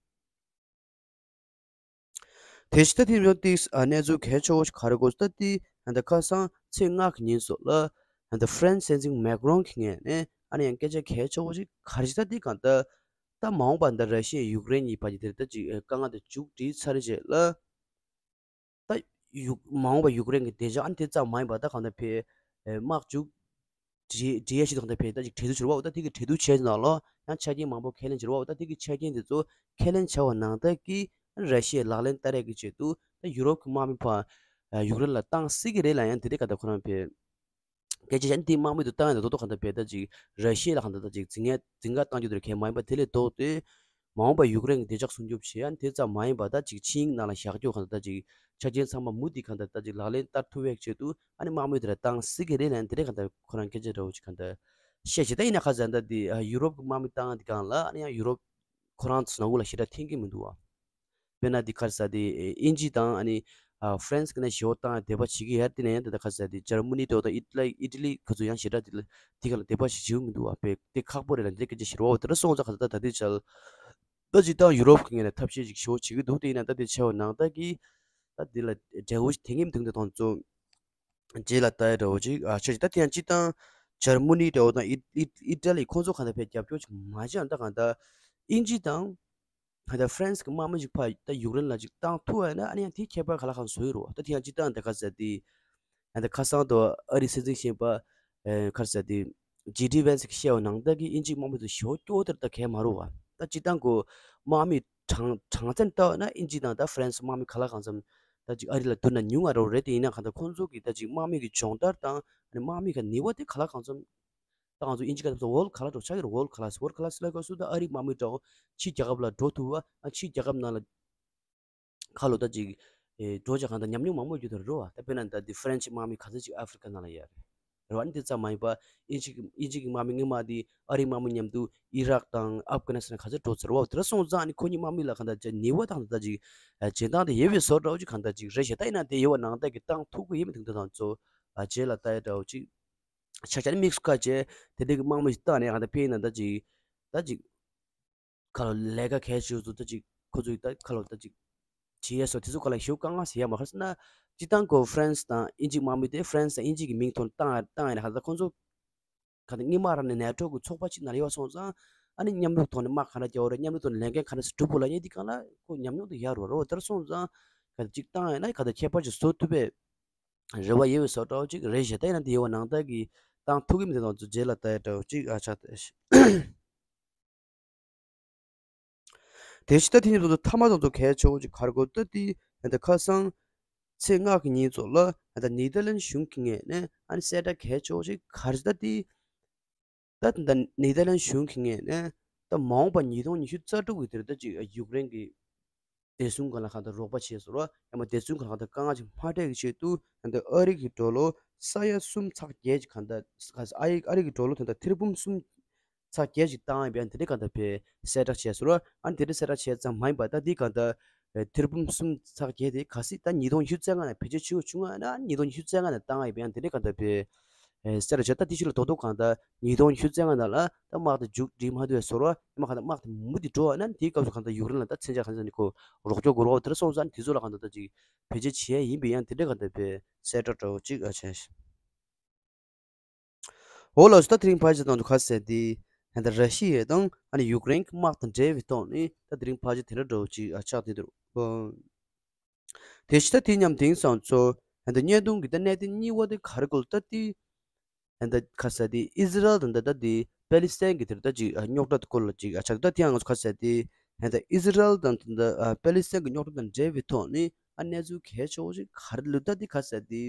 དེ་ཕྱི་ད་ཐེངས་ཡང་ཏིས་ཨ་གནས་ཚུལ་གལ་ཆེ་བོ་ཞིག་ག་རེ་གོ་ད་དེ་ཨ་ད་ཁ་སང་ཚེས་ལྔ་གི་ཉིན་སོགས་ལ་ཨ་ད་ཧྥ་རན་སི་སྲིད་འཛིན་མེག་རོན་གྱི་ངོས་ནས་ཨ་ནི་ཡང་སྐད་ཆ་གལ་ཆེ་བོ་ཞིག་ག་རེ་ཞིག་ད་དེ་གང་ལྟར་ད་མ་འོངས་པ་འདི་ར་ཤི་ཡ་ཡུཀ་རེན་གཉིས་བར་གྱི་དེར་ད་ཅིག་དཀའ་ངལ་དེ་མཇུག་སྒྲིལ་ཚར་རྗེས་ལ། ད་ཡུག་མ་འོངས་པ་ཡུཀ་རེན་གྱི་བདེ་འཇགས་ཨ་ནི་དེ་ཙམ་མ་ཡིན་པ་ད་གང་ལྟར་བས་དམག་མཇུག་སྒྲིལ་སྒྲིལ་ཡས་ཞིག་ད་གང་ལྟར་བས་ད་ཅིག་གྲོས་བསྡུར་བྱེད་རུ་བ་འོ། ད་དེ་གི་གྲོས་བསྡུར་བྱས་ནང་ལོ་ཡང་ཆ་རྐྱེན་མང་པོ་ཁས་ལེན་བྱེད་རུ་བ་འོ། ད་དེ་གི་ཆ་རྐྱེན་དེ་ཚོ་ཁས་ལེན་བྱ་བ་ནང་ལྟར་གྱི་ཨ་ནི་ར་ཤི་ཡའི་ལག་ལེན་བསྟར་ཡས་ཀྱི་ཆེད་དུ་ད་ཡུ་རོབ་ཀྱི་དམག་མི་ཕར་ཡུཀ་རེན་ལ་བཏང་སྲིད་ཀྱི་རེད་ལབ་ཡང་དེ་འདྲའི་ག་ད་ཁོ་རང་བས། སྐད་ཆ་གཞན་དེའི་དམག་མི་དུ་བཏང་ཡང་ད་དོ་དོ་གང་ལྟར་བས་ད་ཅིག་ར་ཤི་ཡ་ལ་གང་ལྟར་ད་ཅིག་འཛིང་ཡ་འཛིང་ག་བཏང་རྒྱུ་དེར་གལ་མ་ཡིན་པ་དེ་ལས་ལྡོག་སྟེ། མ་འོངས་པ་ཡུཀ་རེན་གྱི་བདེ་འཇགས་སྲུང་སྐྱོབ་བྱེད་ཡ་དེ་ཙམ་མ་ཡིན་པ་ད་ཅིག་ཆིངས་ནང་ལ་བཞག་རྒྱུ་གང་ལྟར་ད་ཅིག་ཆ་རྐྱེན་ཚང་མ་མུ་མཐུད་གང་ལྟར་ད་ཅིག་ལག་ལེན་བསྟར་ཐུབ་པའི་ཆེད་དུ་ཨ་ནི་དམག་མི་དེ་ལ་བཏང་སྲིད་ཀྱི་རེད་ལན་དེ་རེད་གང་ལྟར་ཁོ་རང་སྐད་ཆ་འདྲ་བོ་ཅིག་གང་ལྟར་བཤད་བྱེད། ད་ཡིན་ན་ཁ་ཟས་ད་དེ་ཡུ་རོབ་ཀྱི་དམག་མི་བཏང་དེ་གང་ལ་ཨ་ནི་ཡང་ཡུ་རོབ་ཁོ་རང་ཚོ་ནང་ལ་ཞེ་དྲག་འཐེན་གྱི་མི་འདུག་བ། དཔེར་ན་འདི་ག་རེ་ཟེར་དེ་ཨིན་ཇི་དང་ཨ་ནི་ཨ་ཧྥ་རན་སི་གི་ནས་ཞི་བོ་བཏང་དེ་པ་བྱེད་ཀྱི་ཡར་དེ་ནས་ཡང་དེ་འདྲ་ག་རེ་ཟེར་དེ་འཇར་མ་ནི་དེ་བ་དང་ཨི་ཊ་ལི་ཨི་ཊ་ལི་ཁོ་ཚོ་ཡང་ཞེ་དྲག་དེ་ལ་དེ་ག་ལ་དེ་པ་ཞིག་བྱེད་མི་འདུག་བ། དཔེ་དེ་ཁག་པོ་རེད་ལ་འདི་སྐད་ཆ་ཞིག་རེད་བ། དེ་འདྲ་སོང་ཙང་ག་ད་ད་དེ་ཆ་ད་ཅིག་ད་ཡུ་རོབ་ཀྱི་ངོས་ནས་ཐབས་ཤེས་ཅིག་ཞི་བོ་བྱེད་ཀྱི་འདུག་དེ་ཡིན་ན་ད་དེ་ཆེ་བ་ནང་ད་གི་ད་དེ་ལ་འབྲས་བུ་ཞིག་དེ་ངེས་མི་འདུག་དེ་དང་ཚོ། རྗེས་ལ་ལྟ་ཡ་འདྲ་བོ་ཅིག་ཨ་ཆོས་ཅིག་ད་དེ་ཡང་སྤྱིར་བཏང་འཇར་མ་ནི་འདྲ་བོ་དང་ཨི་ཨི་ཨི་ཊ་ལི་ཁོང་ཚོ་གང་ལྟར་ཕར་རྒྱབ་སྐྱོར་ཅིག་མ་བྱས་ན་ད་གང་ལྟར་ཨིན་ཇི་དང་གང་ལྟར་ཧྥ་རན་སི་གི་དམག་མི་ཅིག་ཕར་ད་ཡུཀ་རེན་ལ་ཅིག་བཏང་ཐུབ་པ་ཡིན་ན་ཨ་ནི་ཡང་དེའི་ཁྱད་པར་ག་ལ་གང་བཟོ་ཡི་རོ། ད་དེ་ཡང་སྤྱིར་བཏང་ད་ག་ཟེར་དེ་གང་ལྟར་ཁ་སང་དུ་ཨ་རིའི་སྲིད་འཛིན་གཞོན་པ་ཨེ་ག་རེ་ཟེར་དེ་ཇེ་ཌི་ཝེན་སི་གིས་བཤད་པ་ནང་ལྟར་གྱི་ཨིན་ཇིའི་དམག་མི་ཚོ་ཞེ་པོ་སྐྱོ་བོ་དེར་ད་གས་མ་རུ་བ། ད་སྤྱིར་བཏང་གོ་དམག་མི་གྲངས་གྲངས་ཚད་ལྟ་བ་ན་ཨིན་ཇི་དང་ད་ཧྥ་རན་སི་དམག་མི་ག་ལ་གང་འཚམ་ད་ཅིག་ཨ་རི་ལ་བསྡུར་ན་ཉུང་བ་རོ་རེད། དེ་ཡིན་ན་གང་ལྟར་ཁོང་ཚོ་གི་ད་ཅིག་དམག་མི་གི་སྦྱོང་བརྡར་དང་ཨ་ནི་དམག་མི་གི་ནུས་པ་དེ་ག་ལ་གང་འཚམ་ད་ང་ཚོ་ཨིན་ཇི་ག་ད་ཚོ་ཝོརལ་ག་ལ་འགྲོ་ཆགས་ཀྱི་རེད། ཝོརལ་ཁ་ལ་སི་ཝོརལ་ཁ་ལ་སི་ལ་ག་སུ་ད་ཨ་རི་དམག་མི་འདྲ་བོ་ཕྱི་རྒྱལ་ཁབ་ལ་འགྲོ་ཐུབ་བ། ཨ་ཕྱི་རྒྱལ་ཁབ་ནང་ལ་ཁ་ལོ་ད་ཅིག་ཨེ་འགྲོ་བྱ་གང་ད་ཉམས་མྱོང་མང་པོ་རྒྱུ་དེར་རོ་བ། ད་དཔེར་ན་ད་འདི་ཧྥ་རན་སི་དམག་མི་ག་ཚོད་ཅིག་ཨ་ཧྥི་རི་ཀ་ནང་ལ་ཡོད་རེད་རོ་བ། ཨ་ནི་དེ་ཙམ་མ་ཡིན་པ་ཨིན་ཇི་གི་ཨིན་ཇི་གི་དམག་མི་སྔོན་མ་དེ་ཨ་རིའི་དམག་མི་མཉམ་དུ་ཨི་རག་དང་ཨབ་གྷ་ནི་སི་ཐན་ག་ཚོད་འགྲོ་ཚར་བ། དེ་འདྲ་སོང་ཙང་ཨ་ནི་ཁོ་གཉིས་དམག་མི་ལ་གང་ད་ཅིག་ནུས་པ་དང་ད་ཅིག་ཨ་བྱེད་སྟངས་དེ་ཡོད་པའི་བཟོ་འདྲ་བོ་ཅིག་གང་ད་ཅིག་རེད་ཤག་ད་ཡིན་ན་དེ་ཡོད་པ་ནང་ལྟར་གྱི་བཏང་ཐུབ་ཀྱི་ཡིན་མི་འདུག་ད་ང་ཚོ་ཨ་རྗེས་ལ་ལྟ་ཡ་འདྲ་བོ་ཅིག་ཆ་ཆ་ནི་དམིགས་སུ་བཀར་བྱས་དེ་འདྲའི་གི་དམག་མི་ཞིག་བཏང་ནས་གང་ད་ཕེབས་ན་ད་ཅིག་ད་ཅིག་ཁ་ལོ་ལས་ཀ་གལ་ཆེ་ཚོ་ད་ཅིག་ཁོ་ཚོས་ད་ཁ་ལོ་ད་ཅིག་བྱེད་ཡས་སོ་དེ་ཚོ་ཁ་ལ་ཞེ་པོ་དཀའ་ངལ་ཟེར་ཡ་མ་ཁར་སོང་ན། སྤྱིར་བཏང་གོ་ཧྥ་རན་སི་དང་ཨིན་ཇི་དམག་མི་དེ་ཧྥ་རན་སི་དང་ཨིན་ཇི་གི་མིང་ཐོག་ནས་བཏང་བཏང་ཡ་ན་ཁ་ད་ཁོ་ཚོ་ག་ད་སྔོན་མ་རང་ནས་ནེ་ཊོ་གི་ཚོགས་པ་གཅིག་ནང་ལ་ཡོད་སོང་ཙང་ཨ་ནི་མཉམ་རུབ་ཐོག་ནས་དམག་ག་འདྲ་རྒྱག་དགོས་རེད། མཉམ་རུབ་ཐོག་ནས་ལས་འགན་ག་འདྲ་སེ་སྒྲུབ་དགོས་ལབ་མཁན་དེ་གང་ལ་ཁོ་ཉམས་མྱོང་དེ་ཡག་རུ་རོ་དེར་སོང་ཙང་ག་ད་ཅིག་བཏང་ཡ་ན་ག་ད་ཁྱད་པར་ཅིག་བཟོ་ཐུབ་པའི་རེ་བ་ཡོད་པའི་བཟོ་འདྲ་བོ་ཅིག་རེད་ཤག་ད་ཡིན་ན་དེ་ཡོད་པ་ནང་ལྟར་གྱི་བཏང་ཐུབ་ཀྱི་མི་འདུག་ད་ང་ཚོ་རྗེས་ལ་ལྟ་ཡ་འདྲ་བོ་ཅིག་ཨ་ཆགས་ཏེ། དེ་ཕྱི་ད་དེ་ཉིད་དུ་ཐ་མ་དང་དུ་གལ་ཆེ་བོ་ཅིག་ག་རེ་གོ་ད་དེ་ད་ཁ་སང་ཚེས་ལྔ་གི་ཉིན་ཚོ་ལ་ད་ནེ་དར་ལན་གཞུང་གི་ངོས་ནས་ཨ་ནི་གསལ་བསྒྲགས་གལ་ཆེ་བོ་ཅིག་ག་རེ་ད་དེ་ད་ད་ནེ་དར་ལན་གཞུང་གི་ངོས་ནས་ད་མ་འོངས་པ་ཉིས་སྟོང་ཉི་ཤུ་རྩ་དྲུག་གི་དེར་ད་ཅིག་ཡུཀ་རེན་གྱི་བདེ་སྲུང་སྒང་ལ་གང་ལྟར་རོགས་པ་བྱས་སོང་ར། ཡང་ན་བདེ་སྲུང་སྒང་ལ་གང་ལྟར་དཀའ་ངལ་ཅིག་མ་འཕྲད་ཀྱི་ཆེད་དུ་གང་ལྟར་ཨ་རི་གི་ཌོ་ལར་ས་ཡ་གསུམ་ཚེག་བརྒྱད་ཅིག་གང་ལྟར་ཨ་རི་ཨ་རི་གི་ཌོ་ལར་གང་ལྟར་ཐེར་འབུམ་གསུམ་ཚེག་བརྒྱད་ཅིག་བཏང་ཡོད་པའི་དེ་འདྲའི་གང་ལྟར་བས་གསལ་བསྒྲགས་བྱས་སོང་ར། ཨ་ནི་དེ་འདྲའི་གསལ་བསྒྲགས་བྱས་ཙམ་མ་ཡིན་པར་ད་འདི་གང་ལྟར་ ཐེར་འབུམ་གསུམ་ཚེག་བརྒྱད་དེ་གལ་སྲིད་ད་ཉིས་སྟོང་ཉི་ཤུ་རྩ་ལྔ་ནས་བེད་སྤྱོད་བྱེད་དགོས་བྱུང་བ་ན་ཉིས་སྟོང་ཉི་ཤུ་རྩ་ལྔ་ནས་བཏང་ཡ་ཡིན་པ་ཡང་དེ་འདྲའི་གང་ལྟར་བས། ཨེ་གསལ་བར་བྱས། ད་དེ་ཕྱི་ལ་རྡོག་རྡོག་གང་ལྟར་ཉིས་སྟོང་ཉི་ཤུ་རྩ་ལྔ་ནང་ལ་ད་དམག་དེ་མཇུག་སྒྲིལ་མ་ཐུབ་པའི་བཟོ་འདྲ་ཡང་མ་གང་ལྟར་དམག་དེ་མུ་མཐུད་འགྲོ་བ་ན་དེའི་སྐབས་སུ་གང་ལྟར་ཡུཀ་རེན་ལ་ད་མཚོན་ཆ་གང་ལྟར་ནི་ཁོ་རོགས་སྐྱོར་དགོས་རེད་བ། དེ་འདྲ་སོང་ཙང་དེ་ཚོ་ལ་གང་ལྟར་ད་ཅིག་བེད་སྤྱོད་བྱེད་ཡ་ཡིན་པ་ཡང་དེ་འདྲའི་གང་ལྟར་བས་གསལ་བསྒྲགས་འདྲ་བོ་ཅིག་ཨ་བྱས། འོ་ལགས་སོ། ད་དེ་རིང་ཕལ་ཆེར་དང་དུ་ཁ་གསལ་ཏེ་ད་ལྟ་ར་ཤི་ཡ་དང་ཨ་ནི་ཡུཀ་རེན་གྱི་དམག་དང་འབྲེལ་བའི་ཐོག་ནས་ད་དེ་རིང་ཕལ་ཆེར་དེ་འདྲ་འདྲ་བོ་ཅིག་ཨ་ཆགས་བསྡད་འདུག་དེ་ཕྱི་ད་དེ་མཉམ་དེང་སང་ཚོ་ད་ལྟ་བརྙན་ཐུང་གི་ད་གནད་དོན་གཉིས་པ་དེ་ག་རེ་སྐོར་ད་དེ་ད་ལྟ་ཁ་གསལ་ཏེ་ཨི་ཟི་རལ་དང་ད་ལྟ་དེ་པེ་ལི་སི་ཐན་གྱི་དེ་ད་ཅིག་ཨ་རྙོག་དྲ་སྐོར་ལ་ཅིག་ཨ་ཆགས་ད་དེ་ཡང་ང་ཚོ་ཁ་གསལ་ཏེ་ད་ལྟ་ཨི་ཟི་རལ་དང་ད་ལྟ་ཨ་པེ་ལི་སི་ཐན་གྱི་རྙོག་དྲ་དང་འབྲེལ་བའི་ཐོག་ནས་ཨ་གནས་ཚུལ་གལ་ཆེ་བོ་ཞིག་ག་རེ་ལུས་ད་དེ་ཁ་གསལ་ཏེ།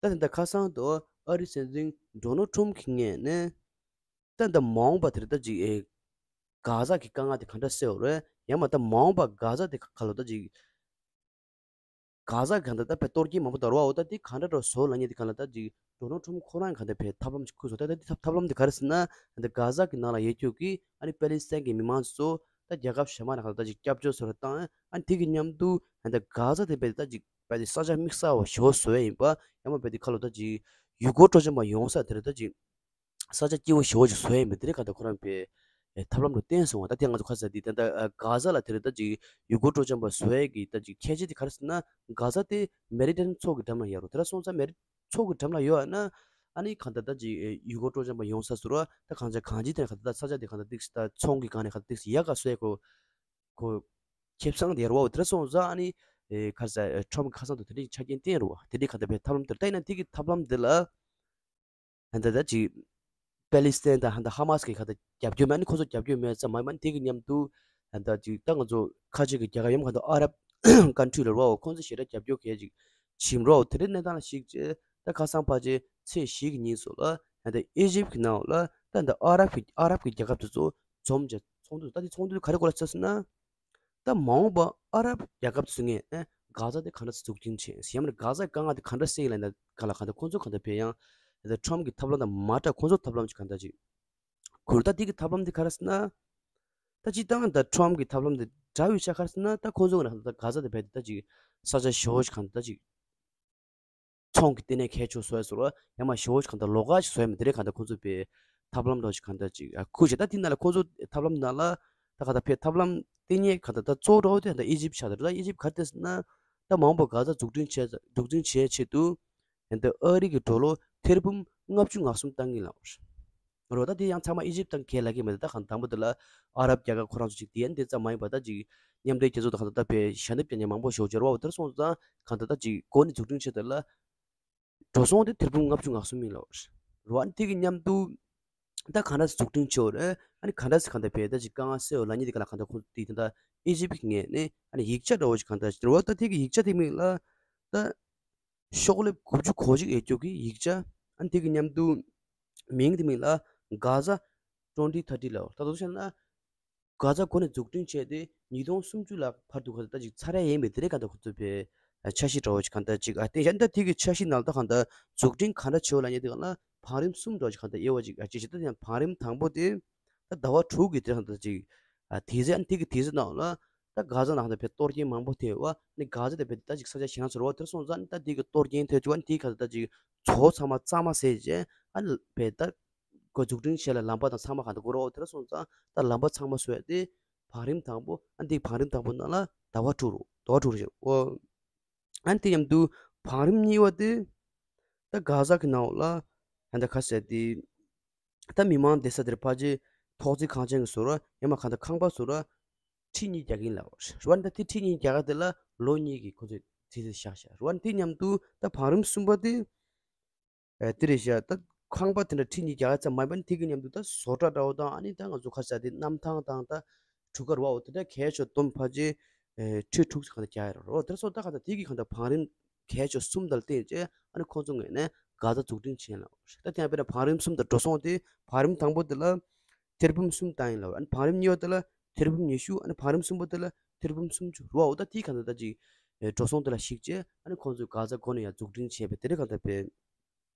ད་དེ་འདྲ་ཁ་སང་དུ་ཨ་རི་སྲིད་འཛིན་ཌོ་ནལ་ཊམ་གྱི་ངོས་ནས་ད་འདི་མ་འོངས་པ་དེར་ད་ཅིག་ཨེ་གྷ་ཟ་གི་དཀའ་ངལ་དེ་ག་འདྲ་སེལ་བ་རེད། ཡང་མ་ད་མ་འོངས་པ་གྷ་ཟ་དེ་ག་ལ་ད་ཅིག་གྷ་ཟ་ག་འདྲ་ད་བས་གཏོར་སྐྱོན་མང་པོ་དར་བ་འོ་ད་དེ་ག་འདྲ་འདྲ་བཟོ་ལ་ཉེ་དེ་ག་ལ་ད་ཅིག་ཌོ་ནལ་ཊམ་ཁོ་རང་ག་འདྲ་བས་ཐབས་ལམ་ཅིག་ཁུར་སོང་། ད་ད་དེ་ཐབས་ཐབས་ལམ་དེ་ག་རེ་ཟེར་ན་འདི་གྷ་ཟ་གི་ནང་ལ་ཡོད་རྒྱུ་གི་ཨ་ནི་པེ་ལི་སི་ཐན་གྱི་མི་མང་ཚོ་ད་རྒྱལ་ཁབ་གཞན་མ་ནང་ག་ད་ཅིག་སྐྱབས་བཅོལ་སོ་ར་བཏང་ཨ་ནི་དེ་གི་མཉམ་དུ་འདི་གྷ་ཟ་དེ་བས་ད་ཅིག་བས་དེ་ས་ཆ་དམིགས་བསལ་བ་ཞེ་བོ་བཟོ་ཡ་ཡིན་པ། ཡང་མ་བས་དེ་ཁ་ལོ་ད་ཅིག་ཡུལ་སྐོར་སྤྲོ་འཆམ་པ་ཡོང་ས་དེར་ད་ཅིག་ས་ཆ་སྐྱིད་པོ་ཞེ་བོ་ཅིག་བཟོ་ཡ་ཡིན་པ་དེ་རེད། ག་ད་ཁོ་རང་བས་ཐབས་ལམ་རུ་བསྟན་སོང་བ། ད་དེ་ང་ཚོ་ཁ་ས་དེ་ད་ད་གྷ་ཟ་ལ་དེར་ད་ཅིག་ཡུལ་སྐོར་སྤྲོ་འཆམ་པ་བཟོ་ཡ་གི་ད་ཅིག་ཁྱད་ཆོས་དེ་ག་རེ་ཟེར་ན་གྷ་ཟ་དེ་མེ་ཌི་ཊེ་རེ་ནི་ཡན་མཚོ་གི་འགྲམ་ལ་ཡོད་རུ་དེ་ལ་སོང་ཙང་མེ་རི་མཚོ་གི་འགྲམ་ལ་ཡོད་ན་ཨ་ནི་གང་ལྟར་ད་ཅིག་ཡུལ་སྐོར་སྤྲོ་འཆམ་པ་ཡོང་ས་ཟུར་བ་ད་གང་ཆ་གང་ཅི་དེ་གང་ལྟར་ད་ས་ཆ་དེ་གང་ལྟར་ཏིག་སི་ད་ཚོང་གི་སྒང་ནས་གང་ལྟར་ཏིག་སི་ཡག་ག་བཟོས་གོ་གོ་ཁེ་བཟང་དེ་རུ་བ་དེ་ར་སོང་ཙང་ཨ་ནི་ཁ་ས་ཁྲོམ་ཁ་སང་དུ་དེ་འདྲའི་ཆ་རྐྱེན་བསྟན་རུ་བ་དེ་འདྲའི་གང་ལྟར་བས་ཐབས་ལམ་དེ་ད་ཡིན་ན་དེ་གི་ཐབས་ལམ་དེ་ལ་ཧན་ད་ད་ཅིག་པེ་ལི་སི་ཐན་དང་ཧན་ད་ཧ་མ་སི་གི་ཁ་ད་རྒྱབ་སྐྱོར་མེད་ཨ་ནི་ཁོ་ཚོ་རྒྱབ་སྐྱོར་མེད་ཙམ་མ་ཡིན་མ་ནི་དེ་གི་མཉམ་དུ་ཧན་ད་ཅིག་ད་ང་ཚོ་ཁ་ཆེ་གི་རྒྱལ་ཁབ་ཡོམ་གང་ད་ཨ་རབ་ཀན་ཊི་རི་ལ་རོ་ཁོང་ཚོ་ཞེ་དྲག་རྒྱབ་སྐྱོར་གལ་ཅིག་བྱིན་རོ་དེ་འདྲའི་གནས་སྟངས་ལ་གཞིགས་རྗེས་ད་ཁ་སང་ཕལ་ཆེར་ཚེས་བཞི་གི་ཉིན་སོགས་ལ་ད་ཨི་ཇིབ་གི་ནང་ལ་ད་ད་ཨ་རབ་གི་ཨ་རབ་གི་རྒྱལ་ཁབ་དེ་ཚོ་འཛོམས་རྗེས་ཚོགས་འདུ་ད་དེ་ཚོགས་འདུ་ག་རེ་སྐོར་ལ་ཚོགས་ཟེར་ན་ད་མ་འོངས་པ་ཨ་རབ་རྒྱལ་ཁབ་དེ་ཚོ་ངས་གྷ་ཟ་དེ་ག་འདྲ་འཛུགས་སྐྲུན་བྱེད་ཡང་ན་གྷ་ཟ་དཀའ་ངལ་དེ་ག་འདྲ་སེལ་ཡིན་ལ་ད་ག་ལ་ག་འདྲ་ཁོང་ཚོ་ག་འདྲ་བས་ཡང་ད་ཁྲོམ་གི་ཐབས་ལམ་དང་མ་འདྲ་ཁོང་ཚོ་ཐབས་ལམ་ཅིག་ག་འདྲ་ཅིག་ཁུར་ད་དེ་གི་ཐབས་ལམ་དེ་ག་རེ་ཟེར་ན། ད་སྤྱིར་བཏང་ད་ཁྲོམ་གྱི་ཐབས་ལམ་དེ་འདྲ་བའི་ཆ་ག་རེ་ཟེར་ན་ད་ཁོང་ཚོ་གི་ནང་ད་གྷ་ཟ་དེ་བས་ད་ཅིག་ས་ཆ་ཞེ་བོ་ཞིག་གང་ད་ཅིག་ཚོང་གི་ལྟེ་གནས་གལ་ཆེ་བཟོ་ཡ་ཟེར་བ་ཡང་མ་ཞེ་བོ་ཞིག་གང་ད་ལོགས་ཀ་ཞིག་བཟོ་ཡ་མི་དེ་རེད། གང་ད་ཁོང་ཚོ་པའི་ཐབས་ལམ་འདྲ་ཞིག་གང་ད་ཅིག་ཁུར་བྱས། ད་དེ་ནང་ལ་ཁོང་ཚོ་ཐབས་ལམ་ནང་ལ་ད་ག་ད་ཕའི་ཐབས་ལམ་ལྟེ་གནས་གང་ད་ད་གཙོ་བོ་འདྲ་བོ་དེ་ད་ཨི་ཇིབ་ཆགས་ད་རེད། ད་ཨི་ཇིབ་ག་རེ་ཟེར་ན་ད་མ་འོངས་པ་གྷ་ཟ་འཛུགས་སྐྲུན་བྱས་འཛུགས་སྐྲུན་བྱེད་ཆེད་དུ། ཡང་ད་ཨ་རི་གི་ཌོ་ལར་ཐེར་འབུམ་ལྔ་བཅུ་ང་གསུམ་བཏང་གི་ལགས། རོ་ད་དེ་ཡང་ཚང་མ་ཨི་ཇིབ་དང་གལ་ལ་གི་མེད་ད་གང་དང་པོ་དེ་ལ་ཨ་རབ་རྒྱལ་ཁབ་ཁོ་རང་ཚོ་ཅིག་དེ་ཡང་དེ་ཙམ་མ་ཡིན་པ་ད་ཅིག་མཉམ་འབྲེལ་རྒྱལ་ཚོགས་དང་གང་ད་ད་བས་ཞལ་འདེབས་རྒྱག་མཁན་མང་པོ་ཞིག་ཡོད་རོ། དེར་སོང་ཙང་གང་ད་ད་ཅིག་སྒོ་ནས་འཛུགས་སྐྲུན་བྱེད་དེ་ལ་འགྲོ་སོང་དེ་ཐེར་འབུམ་ལྔ་བཅུ་ང་གསུམ་ཡིན་ལགས། རོ་ཨ་ནི་དེ་གི་མཉམ་དུ་ད་གང་འདྲ་འཛུགས་སྐྲུན་བྱེད་འོ་རེད། ཨ་ནི་གང་འདྲ་ཟེར་གང་ད་བས་ད་ཅིག་དཀའ་ངལ་སེལ་འོ་ལ་ཉིད་དེ་ག་ལ་གང་ད་ཁོང་དེ་ད་ཨི་ཇིབ་ཀྱི་ངོས་ནས་ཨ་ནི་ཡིག་ཆ་འདྲ་བོ་ཞིག་གང་ད་ཅིག་རོ་ད་དེ་གི་ཡིག་ཆ་དེ་མིན་ལ་ད། ཤོག་ལེབ་དགུ་བཅུ་གོ་གཅིག་ཡོད་རྒྱུ་གི་ཡིག་ཆ། ཨ་ནི་དེ་གི་མཉམ་དུ་མིང་དེ་མིང་ལ་གྷ་ཟ་ཊུ་ཝེན་ཊི་ཐར་ཊི་ལབ། ད་དུང་བཤད་ན་གྷ་ཟ་གོ་ནས་འཛུགས་སྐྲུན་བྱས་ཏེ་ཉིས་སྟོང་སུམ་ཅུ་ལ་བར་དུ་ག་ད་ཅིག་ཚར་ཡ་ཡིན་པའི་དེ་རེད། ག་ད་ཁོ་ཚོ་པའི་འཆར་གཞི་འདྲ་བོ་ཅིག་ག་ད་ཅིག་ཨ་བསྟན་བཞག་ད་དེ་གི་འཆར་གཞི་ནང་ད་ག་ད་འཛུགས་སྐྲུན་ག་འདྲ་བྱེད་འོ་ལ་ཉེ་དེ་ག་ལ་བང་རིམ་གསུམ་འདྲ་བོ་ཅིག་ག་ད་དབྱེ་བ་ཅིག་ཨ་ཅིག་བྱེད་ད་ཡང་བང་རིམ་དང་པོ་དེ་ད་ཟླ་བ་དྲུག་གི་དེ་ག་ད་ཅིག་ཨ་དེ་ཟེར་ཨ་ནི་དེ་གི་དེ་ཟེར་ནང་ལ། ད་གྷ་ཟ་ནང་ད་བས་གཏོར་སྐྱོན་མང་པོ་ཐེབས་བ་ནི་གྷ་ཟ་ད་བས་ད་ཅིག་ས་ཆ་ཞེ་ན་ཚོར་བ་དེར་སོང་ཙང་ནི་ད་དེ་གི་གཏོར་སྐྱོན་ཐེབས་བ་ནི་དེ་ག་ད་ད་ཅིག་ཚོ་ཚང་མ་གཙང་མ་བཟས་རྗེས་ཨ་ནི་བས་ད་གོ་འཛུགས་སྐྲུན་བྱས་ལ་ལམ་པ་དང་ཚང་མ་ག་ད་གོ་རོགས་དེར་སོང་ཙང་ད་ལམ་པ་ཚང་མ་བཟོས་ཏེ་བང་རིམ་དང་པོ་ཨ་ནི་དེ་བང་རིམ་དང་པོ་ནང་ལ་ཟླ་བ་དྲུག་རུ་ཟླ་བ་དྲུག་རུ་བྱས་འོ། ཨ་ནི་དེ་མཉམ་དུ་བང་རིམ་གཉིས་པ་དེ་ད་གྷ་ཟ་གི་ནང་ལ་ཨ་ད་ག་ཟེར་དེ། ད་མི་མང་བསྡད་ས་དེར་ཕལ་ཆེར་ཐོག་བརྩེགས་ཁང་ཆེན་གྱི་བཟོ་ར་ཡང་མ་གང་ལྟར་ཁང་པ་བཟོ་ར་ཁྲི་གཉིས་རྒྱག་གིན་ལབ་རེད་བ། ད་དེ་ཁྲི་གཉིས་རྒྱག་ག་དེ་ལ་ལོ་གཉིས་ཀྱི་ཁོ་ཚོས་དུས་ཚོད་བཞག་བཞག་རེད་བ། དེ་མཉམ་དུ་ད་བང་རིམ་གསུམ་པ་དེ་ཨེ་དེ་རེད་བཞག་ད་ཁང་པ་དེ་འདྲ་ཁྲི་གཉིས་རྒྱག་ཡ་ཙམ་མ་ཡིན་པ་ནི་དེ་གི་མཉམ་དུ་ད་བཟོ་གྲྭ་འདྲ་བོ་དང་ཨ་ནི་ད་ང་ཚོ་ཁ་ཤས་དེ་གནམ་ཐང་དང་ད་གྲུ་ཁ་རེད་བ། འོ་དེ་འདྲ་གལ་ཆེ་བསྡོམས་ཕལ་ཆེར་ཨེ་ཁྲི་དྲུག་ཙམ་གང་ལྟར་རྒྱག་ཡ་རེད་བ། དེ་སོགས་ད་གང་ལྟར་དེ་གི་གང་ལྟར་བང་རིམ་གལ་ཆེ་གསུམ་དང་བསྟུན་བྱས་ཨ་ནི་ཁོང་ཚོ་ངོས་ནས་གྷ་ཛ་འཛུགས་སྐྲུན་བྱས་ལ། ད་དེ་ཡང་དཔེར་ན་བང་རིམ་གསུམ་དང་འགྲོ་སོང་དེ་བང་རིམ་དང་པོ་དེ་ལ་ཐེར་འབུམ་གསུམ་བཏང་ཡིན་ལ། ཨ་ནི་བང་རིམ་གཉིས་པ་དེ་ལ་ཐེར་འབུམ་ཉི་ཤུ། ཨ་ནི་བང་རིམ་གསུམ་པ་དེ་ལ་ཐེར་འབུམ་སུམ་ཅུ་རེད་བ། འོ་ད་དེའི་གང་ལྟར་ད་ཅིག་ཨེ་འགྲོ་སོང་དེ་ལ་གཞིགས་བྱས་ཨ་ནི་ཁོང་ཚོས་གྷ་ཛ་གོ་ནས་ཡང་འཛུགས་སྐྲུན་བྱས་པའི་དེ་འདྲ་གང་ལྟར་དཔེ་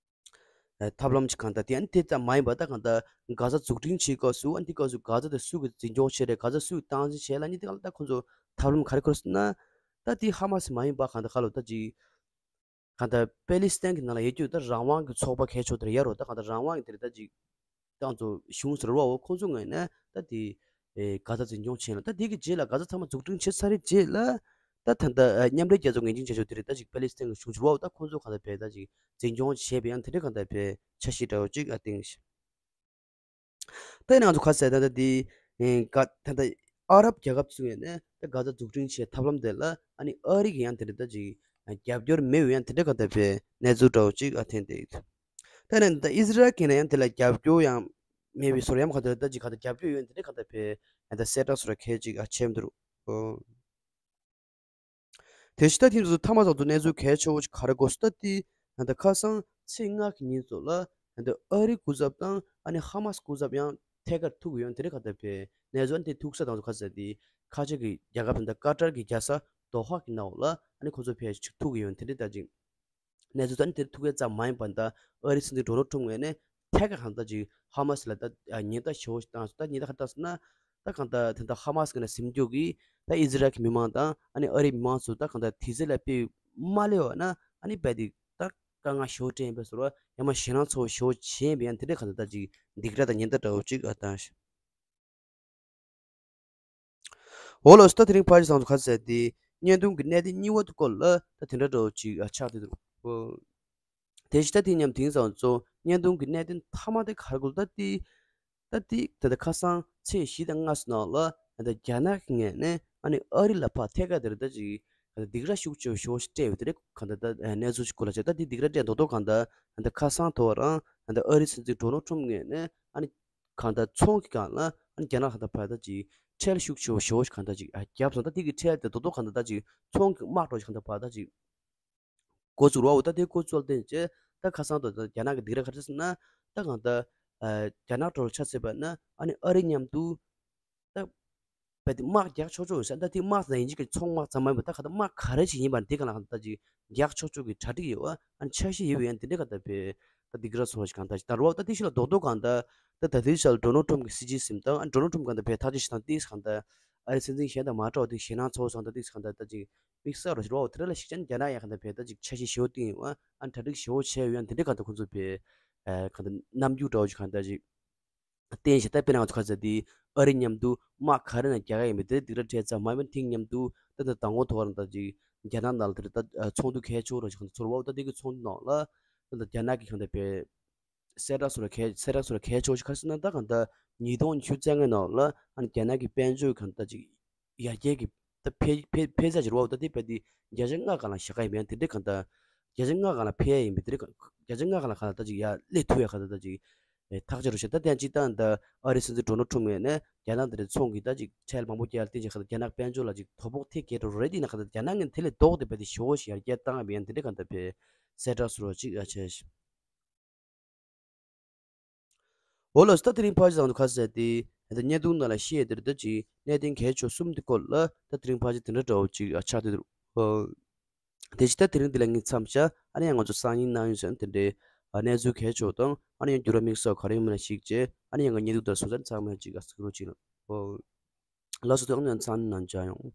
ཨེ་ཐབས་ལམ་ཅིག་གང་ལྟར་དེ། ཨ་ནི་དེ་ཙམ་མ་ཡིན་པ་ད་གང་ལྟར་གྷ་ཛ་འཛུགས་སྐྲུན་བྱེད་སྐབས་སུ་ཨ་ནི་དེ་སྐབས་སུ་གྷ་ཛ་དེ་སུ་གིས་འཛིན་སྐྱོང་བྱས་རེད། གྷ་ཛ་སུ་གིས་སྟངས་འཛིན་བྱས་ལ་ནི་དེ་གང་ལྟར་ཁོང་ཚོ་ ཐབས་ལམ་ག་རེ་ཁུར་སོང་ན། ད་དེ་ཧ་མ་སི་མ་ཡིན་པ་གང་ལྟར་ཁ་ལོ་ད་ཅིག་གང་ལྟར་པེ་ལི་སི་ཐན་གྱི་ནང་ལ་ཡོད་རྒྱུ་ད་རང་དབང་གི་ཚོགས་པ་གལ་ཆེ་དེར་ཡ་རོ། ད་གང་ལྟར་རང་དབང་གི་དེར་ད་ཅིག་ཏང་ཙུའུ་གཞུང་ཟེར་བའོ། ཁོང་ཚོ་ངོས་ནས་ད་དེ་ཨེ་གྷ་ཛ་འཛིན་སྐྱོང་བྱས་ལ། ད་དེ་གི་རྗེས་ལ་གྷ་ཛ་ཚང་མ་འཛུགས་སྐྲུན་བྱས་ཚར་རེད་རྗེས་ལ། ད་ད་ལྟ་ཨ་མཉམ་འབྲེལ་རྒྱལ་ཚོགས་ངོས་འཛིན་བྱ་ཆོག་དེ་རེད། ད་ཅིག་པེ་ལི་སི་ཐན་གྱི་གཞུང་ཟེར་བའོ། ད་ཁོང་ཚོ་གང་ལྟར་བས་ད་ཅིག་འཛིན་སྐྱོང་བྱས་པའི་ཡང་དེ་འདྲ་གང་ལྟར་བས་འཆར་གཞི་འདྲ་བོ་ཅིག་ཨ་བཏིང་ཞིང་། ད་ཡིན་ནའང་ཚོ་ཁ་གསལ་ད་ད་དེ་ཨེ་ག་ད་ད་ཨ་རབ་རྒྱལ་ཁབ་ཚོའི་ངོས་ནས་ད་གྷ་ཛ་འཛུགས་སྐྲུན་བྱེད་ཐབས་ལམ་དེ་ལ་ཨ་ནི་ཨ་རི་གི་ཡང་དེ་འདྲ་ད་ཅིག་རྒྱབ་སྐྱོར་མེད་པའི་ཡང་དེ་འདྲ་གང་ལྟར་བས་གནས་ཚུལ་འདྲ་བོ་ཅིག་ཨ་ཐོན་བསྡད་ཡོད། ད་ནི་ད་ཨི་ཟི་རལ་གྱི་ནས་ཡང་དེ་ལ་རྒྱབ་སྐྱོར་ཡང་མེད་པའི་བཟོ་འདྲ་ཡང་གང་ལྟར་ད་ཅིག་གང་ལྟར་རྒྱབ་སྐྱོར་ཡོད་དེ་འདྲ་གང་ལྟར་བས་ཡང་ད་གསལ་བསྒྲགས་བཟོ་འདྲ་གལ་ཅིག་ཨ་ཆེམ་འདུག་ཨོ། དེ་བཞིན་ད་ཐེངས་སུ་ཐ་མ་ཚོགས་འདུ་གནས་ཚུལ་གལ་ཆེ་བོ་ཞིག་ག་རེ་དགོས་སུ་ད་དེ་ཡང་ད་ཁ་སང་ཚེས་ལྔ་གི་ཉིན་ཚོ་ལ་ཡང་ད་ཨ་རི་སྐུ་ཚབ་དང་ཨ་ནི་ཧ་མ་སི་སྐུ་ཚབ་ཡང་ཐད་ཀར་ཐུག་གི་ཡོད་དེ་འདྲ་གང་ལྟར་བས་གནས་ཚུལ་དེ་ཐུག་ས་དང་ཚོ་ཁ་ས་དེ་ཁ་ཆེ་གི་རྒྱལ་ཁབ་ཡང་ད་ཀ་ཏར་གི་རྒྱལ་ས་དོ་ཧ་གི་ནང་ལ་ཨ་ནི་ཁོ་ཚོ་ཕེབས་ཤིག་ཐུག་གི་ཡོད་དེ་འདྲ་ད་ཅིག་གནས་ཚུལ་ད་ནི་དེར་ཐུག་ཡས་ཙམ་མ་ཡིན་པར་ད་ཨ་རི་སྲིད་འཛིན་ཌོ་ནལ་ཊམ་ངོས་ནས་ཐད་ཀར་གང་ལྟར་ཅིག་ཧ་མ་སི་ལ་ད་ཉེན་བརྡ་ཞེ་བོ་ཞིག་བཏང་སོང་། ད་ཉེན་བརྡ་ག་རེ་བཏང་སོང་ན། ད་གང་ལྟར་དེ་ད་ཧ་མ་སི་ངོས་ནས་ཟིན་རྒྱུ་གི་ད་ཨི་ཟི་རལ་གྱི་མི་མང་དང་ཨ་ནི་ཨ་རིའི་མི་མང་ཚོ་ད་གང་ལྟར་དུས་ཚོད་ལ་དཔེ་མ་སླེབས་པ་ན་ཨ་ནི་རྦད་དེ་ད་དཀའ་ངལ་ཞེ་བོ་འཕྲད་ཡིན་པའི་བཟོ་འདྲ་ཡང་མ་ཞེད་སྣང་ཚ་བོ་ཞེ་བོ་བྱེད་ཡིན་པའི་ཡང་དེ་འདྲ་གང་ལྟར་ད་ཅིག་སྡིགས་ར་དང་ཉེན་བརྡ་འདྲ་བོ་ཅིག་ཨ་བཏང་ཞིང་། འོ་ལགས་སོ། ད་དེ་རིང་ཕལ་ཆེར་བཟང་ཚོ་ག་ཚད་དེ་བརྙན་ཐུང་གི་གནད་དོན་གཉིས་པ་དེ་སྐོར་ལ་ད་དེ་འདྲ་འདྲ་བོ་ཅིག་ཨ་ཆགས་བསྡད་འདུག་ཨོ། དེ་བཞིན་ད་དེ་མཉམ་དེང་སང་ཚོ་བརྙན་ཐུང་གི་གནད་དོན་མཐའ་མ་དེ་ག་རེ་དགོས་ད་དེ། ད་དེ་ད་ལྟ་ཁ་སང་ཚེས་བཞི་དང་ལྔ་སོ་ནང་ལ་ད་རྒྱ་ནག་གི་ངོས་ནས་ཨ་ནི་ཨ་རི་ལ་ཕར་ཐད་ཀར་དེ་རེད་ད་ཅིག་ད་སྡིགས་ར་ཤུགས་ཆེ་བ་ཞེ་བོ་ཞིག་སྤྲད་ཡོད་དེ་རེད། གང་ལྟར་ད་གནས་ཚུལ་ཞིག་སྐོར་ལ་བྱས། ད་དེ་སྡིགས་ར་སྤྲད་མདོག་མདོག་གང་ལྟར་ད་ཁ་སང་དོ་རང་ད་ཨ་རི་སྲིད་འཛིན་ཌོ་ནལ་ཊམ་ངོས་ནས་ཨ་ནི་གང་ལྟར་ཚོང་གི་སྒང་ལ་ཨ་ནི་རྒྱ་ནག་གང་ལྟར་ཕར་ད་ཅིག་ཁྲལ་ཤུགས་ཆེ་བ་ཞེ་བོ་ཞིག་གང་ལྟར་ཅིག་ཨ་བརྒྱབ་སོང་། ད་དེ་གི་ཁྲལ་དེ་རྡོག་རྡོག་གང་ལྟར་ད་ཅིག་ཚོང་གི་དམག་འདྲ་བོ་ཞིག་གང་ལྟར་ཕར་ད་ཅིག་འགོ་བཙུགས་རོགས། ད་དེ་འགོ་བཙུགས་ལ་བརྟེན་བྱས་ད་ཁ་སང་དུ་ད་རྒྱ་ནག་གི་སྡིགས་ར་ག་རེ་ཟེར་ན། ད་གང་ལྟར་ཨ་རྒྱ་ནག་འདྲ་བོ་ཆ་བཞག་པ་ན་ཨ་ནི་ཨ་རི་མཉམ་དུ་ད་རྦད་དེ་དམག་རྒྱག་ཆོག་ཆོག་ཡོད་ས། ད་དེ་དམག་ཟེར་ཡིན་གཅིག་གི་ཚོང་དམག་ཙམ་མ་ཡིན་པར་ད་གང་ལྟར་དམག་ག་རེ་ཞིག་ཡིན་པ་དེ་གང་ལ་གང་ལྟར་ད་ཅིག་རྒྱག་ཆོག་ཆོག་གི་གྲ་སྒྲིག་ཡོད་པ། ཨ་ནི་འཆར་གཞི་ཡོད་པ་ཡང་དེ་འདྲ་གང་ལྟར་བས་ད་སྡིགས་ར་སོང་བ་ཞིག་གང་ལྟར་ཞིག་ད་རོགས། ད་དེ་ཞིག་ལ་རྡོག་རྡོག་གང་ལྟར་ད་ད་དེ་ཞག་ལ་ཌོ་ནལ་ཊམ་གི་སྲིད་ཇུས་ཟིན་དང་ཨ་ནི་ཌོ་ནལ་ཊམ་གང་ལྟར་བས་ཐག་གཅོད་བྱེད་སྟངས་དེ་གང་ལྟར་ཨ་རི་སྲིད་འཛིན་གཞན་དང་མ་འདྲ་བ་དེ་ཞེད་སྣང་ཚ་བོ་སོང་། ད་དེ་གང་ལྟར་ད་ཅིག་དམིགས་བསལ་རོགས་ཞིག་རོགས་དེ་འདྲ་ལ་ཞིག་ཅན་རྒྱ་ནག་ཡང་གང་ལྟར་བས་ད་ཅིག་འཆར་གཞི་ཞེ་བོ་བཏིང་ཡོད་པ། ཨ་ནི་གྲ་སྒྲིག་ཞེ་བོ་བྱས་ཡོད། ཡང་དེ་འདྲ་གང་ལྟར་ཁོང་ཚོ་བས་ཨ་གང་ལྟར་རྣམ་འགྱུར་འདྲ་བོ་ཞིག་གང་ལྟར་ཅིག་བསྟན་བཞིན་ད་དཔེར་ན་ང་ཚོ་ག་ཚད་དེ་ཨ་རི་མཉམ་དུ་དམག་ག་རེ་ན་རྒྱག་ག་ཡིན་པའི་དེ་སྡིགས་ར་སྤྲད་ཙམ་མ་ཡིན་པར་དེ་མཉམ་དུ་ད་ལྟ་མདང་དགོང་ཐོག་རང་ད་ཅིག་རྒྱ་ནག་ནང་ལ་དེ་ད་ཚོགས་འདུ་གལ་ཆེ་བོ་རང་ཞིག་གང་ཚོར་བ། ད་དེ་གི་ཚོགས་འདུ་ནང་ལ་ད་ལྟ་རྒྱ་ནག་གི་གང་ལྟར་བས་གསལ་བསྒྲགས་སོགས་ལ་གལ་གསལ་བསྒྲགས་སོགས་ལ་གལ་ཆེ་བོ་ཞིག་ག་རེ་ཟེར་ན། ད་གང་ལྟར་ཉིས་སྟོང་ཉི་ཤུ་རྩ་ལྔའི་ནང་ལ་ཨ་ནི་རྒྱ་ནག་གི་དཔལ་འབྱོར་གང་ལྟར་ཅིག་ཡར་རྒྱས་ཀྱི་ད་འཕེལ་འཕེལ་འཕེལ་ཚད་ཀྱི་རོ་བ་ད་དེ་བས་དེ་བརྒྱ་ཆ་ལྔ་སྒང་ལ་བཞག་ག་ཡིན་པས་དེ་འདྲའི་གང་ལྟར་བརྒྱ་ཆ་ལྔ་སྒང་ལ་འཕེལ་ཡ་ཡིན་པས་དེ་འདྲའི་གང་བརྒྱ་ཆ་ལྔ་སྒང་ལ་གང་ལ་ད་ཅིག་ཡར་སླེབས་ཐུབ་ཡ་གང་ལྟར་ད་ཅིག་ཨེ་ཐག་ཆོད་རུ་བྱས། ད་དེ་ཡང་སྤྱིར་བཏང་ད་ཨ་རི་སྲིད་འཛིན་ཌོ་ནལ་ཊམ་ངོས་ནས་རྒྱ་ནག་དེ་འདྲའི་ཚོང་གི་ད་ཅིག་ཁྲལ་མང་པོ་བཀལ་ཡ་ལ་བརྟེན་བྱས་གང་ལྟར་རྒྱ་ནག་དཔལ་འབྱོར་ལ་ཅིག་དོ་ཕོག་ཐེབས་བསྡད་འགྲོ་རེད། དེ་ཡིན་ན་གང་ལྟར་རྒྱ་ནག་ངོས་ནས་དེ་ལས་ལྡོག་སྟེ་བས་དེ་ཞེ་བོ་ཞིག་ཡར་རྒྱས་བཏང་བ་ཡིན་དེ་འདྲའི་གང་ལྟར་བས་གསལ་བསྒྲགས་སོགས་ཅིག་ཡ་བྱས་ཤིང་། འོ་ལགས་སོ། ད་དེ་རིང་ཕལ་ཆེར་ང་ཚོ་ག་ཚད་དེ་ད་བརྙན་ཐུང་ནང་ལ་བཤད་དེར་ད་ཅིག་གནད་དོན་གལ་ཆེ་གསུམ་དེ་སྐོར་ལ་ད་དེ་རིང་ཕལ་ཆེར་དེ་འདྲ་འདྲ་བོ་ཅིག་ཨ་ཆགས་བསྡད་འདུག་ཨོ། དེ་བཞིན་ད་དེ་རིང་འདི་ལ་ངས་མཚམས་བཞག་ཨ་ནི་ཡང་ང་ཚོ་སང་ཉིན་གནངས་ཉིན་ཟེར་ན་དེ་འདྲའི་ཨ་གནས་ཚུལ་གལ་ཆེ་བ་དང་ཨ་ནི་ཡང་འགྱུར་བ་དམིགས་བསལ་ག་རེ་ཡོད་མེད་ལ་གཞིགས་བྱས་ཨ་ནི་ཡང་ང་བརྙན་ཐུང་དེར་སོང་ཙང་ཚང་མས་ཅིག་ཨ་གཟིགས་རོགས་གྱིས་ལགས། ཨོ། ལགས་སོ། དེ་ཡང་ཚང་མ་ནང་མཇལ་ཡོང་།